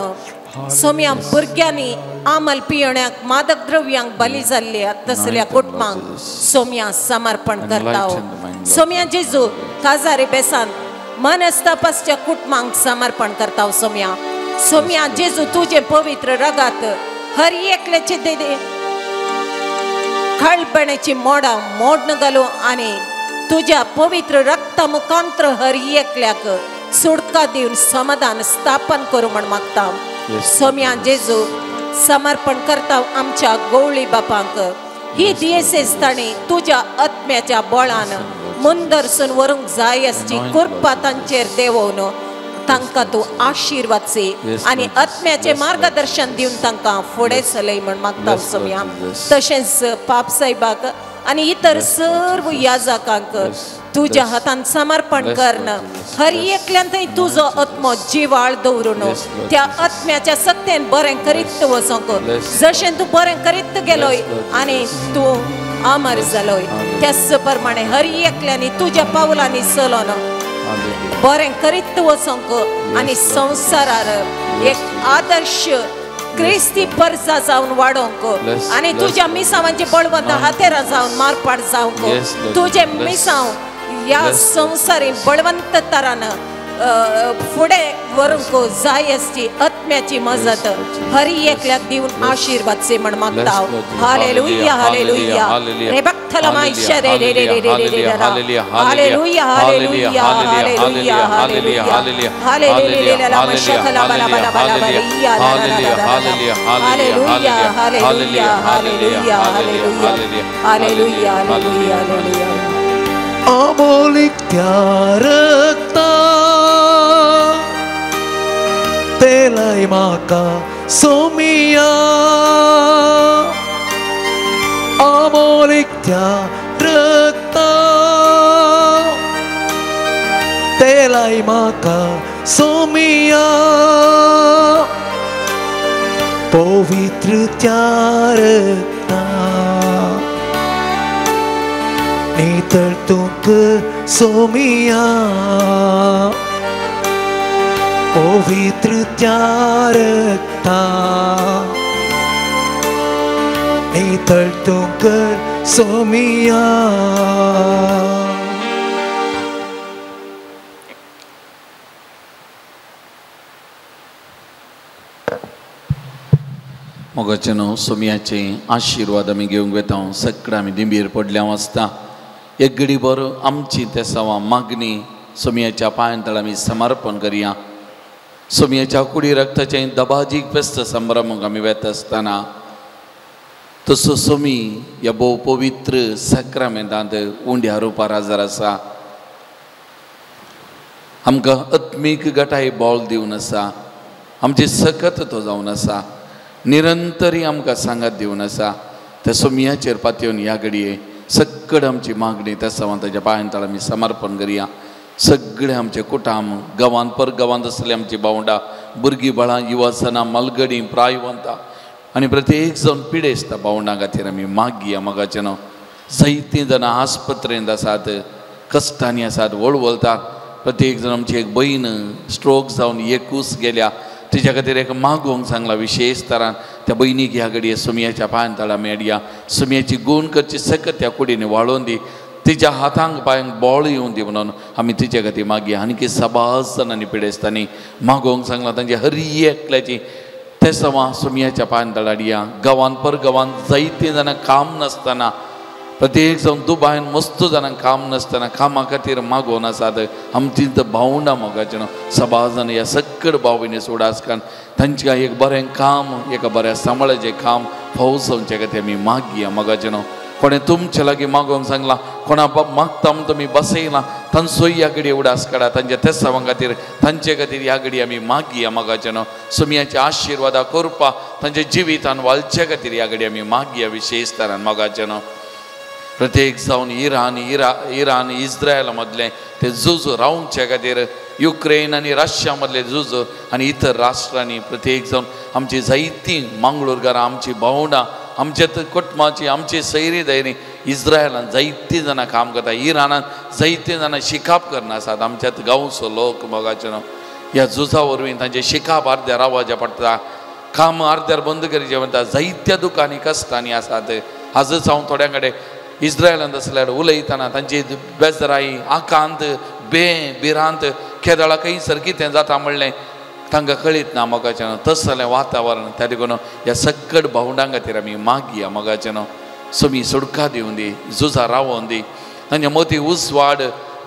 सोम्या भुरग्यांनी आमल पियण्याक मादक द्रव्यांक बली जाल्ले तसल्या कुटुंबांक सोम्या समर्पण करता. सोम्या जेजू काजारी बेसान मनस्तापासच्या कुटुंबांक समर्पण करता सोम्या. सोम्या जेजू तुजें पवित्र रगात हर एकल्याचे दे खळबण्याची मोडां मोडन घालू आनी तुज्या पवित्र रक्ता मुखांत्र हर एकल्याक सुटका दिवन समाधान स्थापन करूं म्हण मागता. सोम्या जेजू समर्पण करता आमच्या गवळी बापांक ही दियेसेस तांणी तुज्या आत्म्याच्या बळान मुंदरसून व्हरूंक जाय आसची कृपा तांचेर देंवोवन तांकां तूं आशिर्वाद आनी आत्म्याचें मार्गदर्शन दिवन तांकां फुडें चलय म्हण मागता सोम्या. तशेंच पाप साहेबाक आनी इतर सर्व याजकांक तुज्या हातान समर्पण करण हर एकल्यान थंय तुजो आत्मो जिवाळ दवरून त्या आत्म्याच्या सत्तेन बरें करीत वचोंक जशें तूं बरें करीत गेलोय आनी तूं अमर जालोय त्याच प्रमाणे हर एकल्यांनी तुज्या पावलांनी चलोन बरें करीत वचोंक आनी संवसारार एक आदर्श क्रिस्ती परजा जावन वाडोवंक आनी तुज्या मिसावांची बळवंत हातेरां जावन मारपाट जावंक तुजे मिसांव ह्या संवसारी बळवंत तरान फुडें व्हरूंक जाय आसची आत्म्याची मजत हरी एकल्याक दिवन आशिर्वाद म्हण मागता. हालेलुया हालेलुया रे भक्तलमाय रे रे रे रे रे रे hallelujah hallelujah hallelujah hallelujah hallelujah hallelujah hallelujah hallelujah hallelujah hallelujah hallelujah. Amolik त्या रक्ता तेलाय म्हाका सोमिया अमोलिक त्या रक्ता तेलाय म्हाका सोमिया पवित्र त्या रक्ता नितळ तुक सोमिया पवित्र त्या रक्ता नितळ तुक सोमिया. मोगाचे न्हू सोमियाचे आशिर्वाद आमी घेवंक वेता. सगळें आमी दिंबीर पडल्या आसता एक घडी भर आमची तेसावां मागणी सोमियाच्या पांयां आमी समर्पण करया. सोमियाच्या कुडी रक्ताचें दबाजीक फेस्त संभ्रमूंक आमी वेता आसतना तसो सोमी ह्या भोव पवित्र साक्रामेंतांत उंड्या रुपार हाजर आसा. आमकां आत्मीक गटाय बळ दिवन आसा, आमची सकत तो जावन आसा, निरंतरी आमकां सांगात दिवन आसा. त्या सोमियाचेर पातयेवन ह्या घडये सगळें आमची मागणी त्या सवां ताच्या पांयां आमी समर्पण करया. सगळे आमचे कुटाम गांवांत पर गांवांत आसले आमची भावंडां भुरगीं बाळां युवासनां मालगडी प्रायवंतां आनी प्रत्येक जावन पिडेस्ता भावंडां खातीर आमी मागया. मोगाचें न्हू जायतीं जाणां आस्पत्रेंत आसात, कश्टांनी आसात, वळवळतात. प्रत्येक जाण आमची एक भयण स्ट्रोक जावन एकूच गेल्या, तिच्या खातीर एक मागोवंक सांगला विशेष तरान. त्या भयणीक ह्या घडये सोमियाच्या पांयां तळा मेळया. सोमियाची गुण करची सकत त्या कुडीन वाळोवन दी. तिच्या हातांक पांयांक बळ येवन दी म्हणून आमी तिचे खातीर मागया. आनी सबाज जाणांनी पिडेस्तांनी मागोवंक सांगलां तांचे हर एकल्याची ते सवा सोमयाच्या पांयान तळाडया. गांवान पर गांवान जायते जाणां काम नासतना प्रत्येक जावन दुबायन मस्त जाणांक काम नासतना कामा खातीर मागोवन आसात. आमची भावंडां मोगाचें न्हू सबाज जाणां ह्या सक्कड भाव उडास कारण तांच्या एक बरें काम एका बऱ्या सांबाळाचें काम फावो जावचे खातीर आमी मागया मोगाचें न्हू. कोणें तुमचे लागीं मागोवंक सांगलां कोणा मागता म्हूण तुमी बसयलां तांचो ह्या घडये उडास काडा तांच्या तेसावां खातीर तांचे खातीर ह्या घडये आमी मागया मोगाचें न्हू. सोमयाचे आशिर्वादा करपा तांच्या जिवितान वालचे खातीर ह्या घडये आमी मागया विशेश तरान मोगाचें न्हू. प्रत्येक जावन इराण इराण इस्रायल मदलें ते झूज रावचे खातीर युक्रेन आनी रशिया मदलें झूज आनी इतर राष्ट्रांनी प्रत्येक जावन आमची जायतीं मांगलोरकारां आमची भावंडां आमच्या कुटुंबाची आमची सैरी दैरी इस्रायलान जायतीं जाणां काम करता इराणान जायतीं जाणां शिकाप करना आसात. आमच्यात गांवचो लोक मोगाचो न्हू ह्या झुजा वरवीं तांचें शिकाप अर्द्यार रावचें पडटा काम अर्द्यार बंद करचें पडटा. जायत्या दुकांनी कश्टांनी आसात. आजच हांव थोड्यां कडेन इस्रायलांत आसल्यार उलयतना तांची बेजराई आकांत बे भिरांत केदळा खंयसर कितें जाता म्हणलें तांकां कळीत ना मोगाचें न्हू. तसलें वातावरण त्या देखून ह्या सक्कड भावंडां खातीर आमी मागया मोगाचें न्हू. सोमी सुडका दिवन दी झुजां रावोवन दी तांच्या मती उजवाड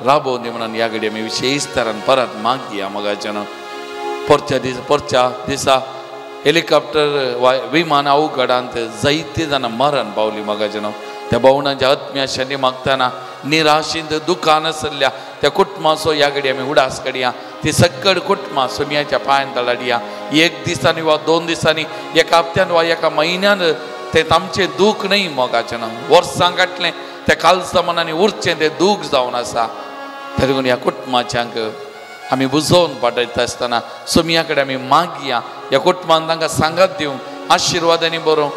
राबोवन दी म्हणून ह्या घडये आमी विशेश तरान परत मागया मोगाचें न्हू. परच्या दिसा हेलिकॉप्टर वा विमान अवघडांत जायतीं जाणां मरण पावली मोगाचें न्हू. त्या भावणांच्या आत्म्याशांनी मागतना निराशींत दुकान आसल्या त्या कुटुंबाचो ह्या घडये आमी उडास काडया. ती सक्कड कुटुंबां सोमयाच्या पांयान तळाडया. एक दिसांनी वा दोन दिसांनी एका हप्त्यान वा एका म्हयन्यान तें आमचें दूख न्हय मोगाचें न्हू. वर्सां काडलें त्या कालचा मनांनी उरचें तें दूख जावन आसा. त्या देखून ह्या कुटुंबाच्यांक आमी बुजोवन पाठयता आसतना सोमया कडेन आमी मागया. ह्या कुटुंबान तांकां सांगात दिवंक आशिर्वादांनी बरोवंक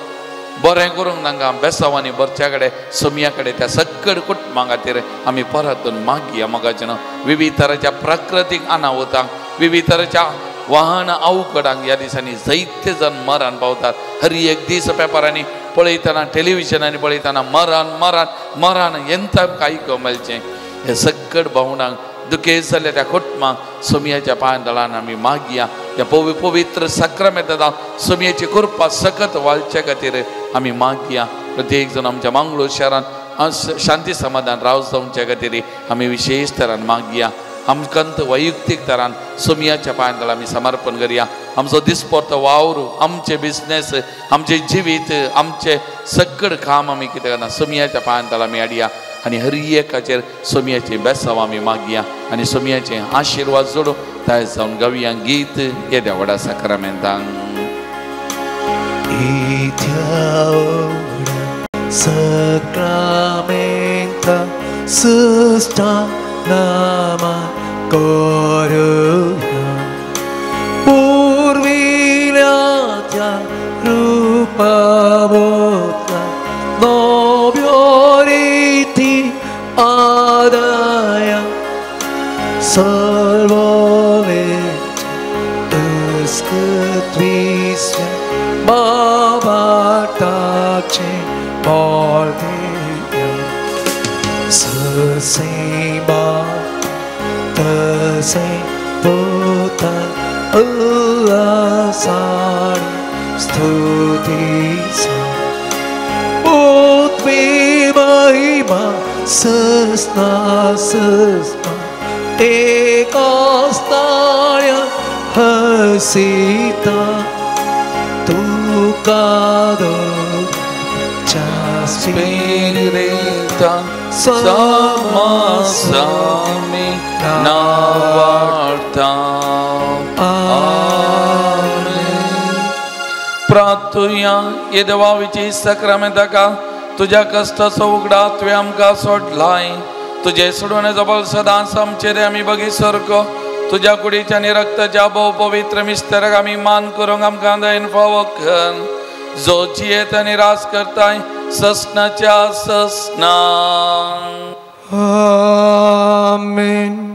बरें करूंक तांकां बेसांवांनी भरच्या कडेन सोमया कडेन त्या सक्कड कुटुंबां खातीर आमी परतून मागया मोगाचें न्हू. विविध तराच्या प्राकृतीक अनावतांक विविध तराच्या वाहन अवघडांक ह्या दिसांनी जायते जाण मरण पावतात. हर एक दीस पेपरांनी पळयतना टेलिविजनांनी पळयतना मरण मरण मरण येंत आमकां आयकूंक मेळचें. हे सक्कड भावणांक दुखेस्त जाल्ल्या त्या कुटुंबांक सोमयाच्या पांयां तळान आमी मागया. ह्या पवित्र साक्रामेंतांत सोमयाची कृपा सकत वालचे खातीर आमी मागया. प्रत्येक जाण आमच्या मांगलोर शहरांत शांती समाधान राव जावचे खातीर आमी विशेश तरान मागया. आमकां वैयक्तीक तरान सोमयाच्या पांयां तळा आमी समर्पण करया. आमचो दिसपडतो वावर आमचे बिजनेस आमचें जिवीत आमचें सक्कड काम आमी कितें करता सोमयाच्या पांयां तळा आमी हाडया आनी हर एकाचेर सोमयाचें बेसांव आमी मागया आनी सोमयाचे आशिर्वाद जोडूं तयार जावन गावया गीत येद्या व्हडा साक्रामेंतांक. साक्रामेंता सुस्ता नामा करुया पुर्विल्या त्या रुपावोतला नव्यो रिती आदाया सर्ववेचे उत्कृष्ट बाबाटाचे बोलदेया ससेबा तसे पुता उल्लासाणी स्तुतीसा उत्वी महिमा सस्ना सस्ना एकास्ताळ्या हसीता तुका दवरच्या स्पिरिता समासामी नावार्ता. आमेन. प्रार्थुया ये देवाविची साक्रामेंताका तुज्या कश्टाचो उगडा तुवें आमकां सोडलाय. तुजें सोडवणेचो बल सदांच आमचेर आमी बगी सारको तुज्या कुडीच्या आनी रक्ताच्या भोव पवित्र मिस्तराक आमी मान करूंक आमकां दयेन फावो कर. जो जियेत आनी राज करताय ससनाच्या ससना. आमेन.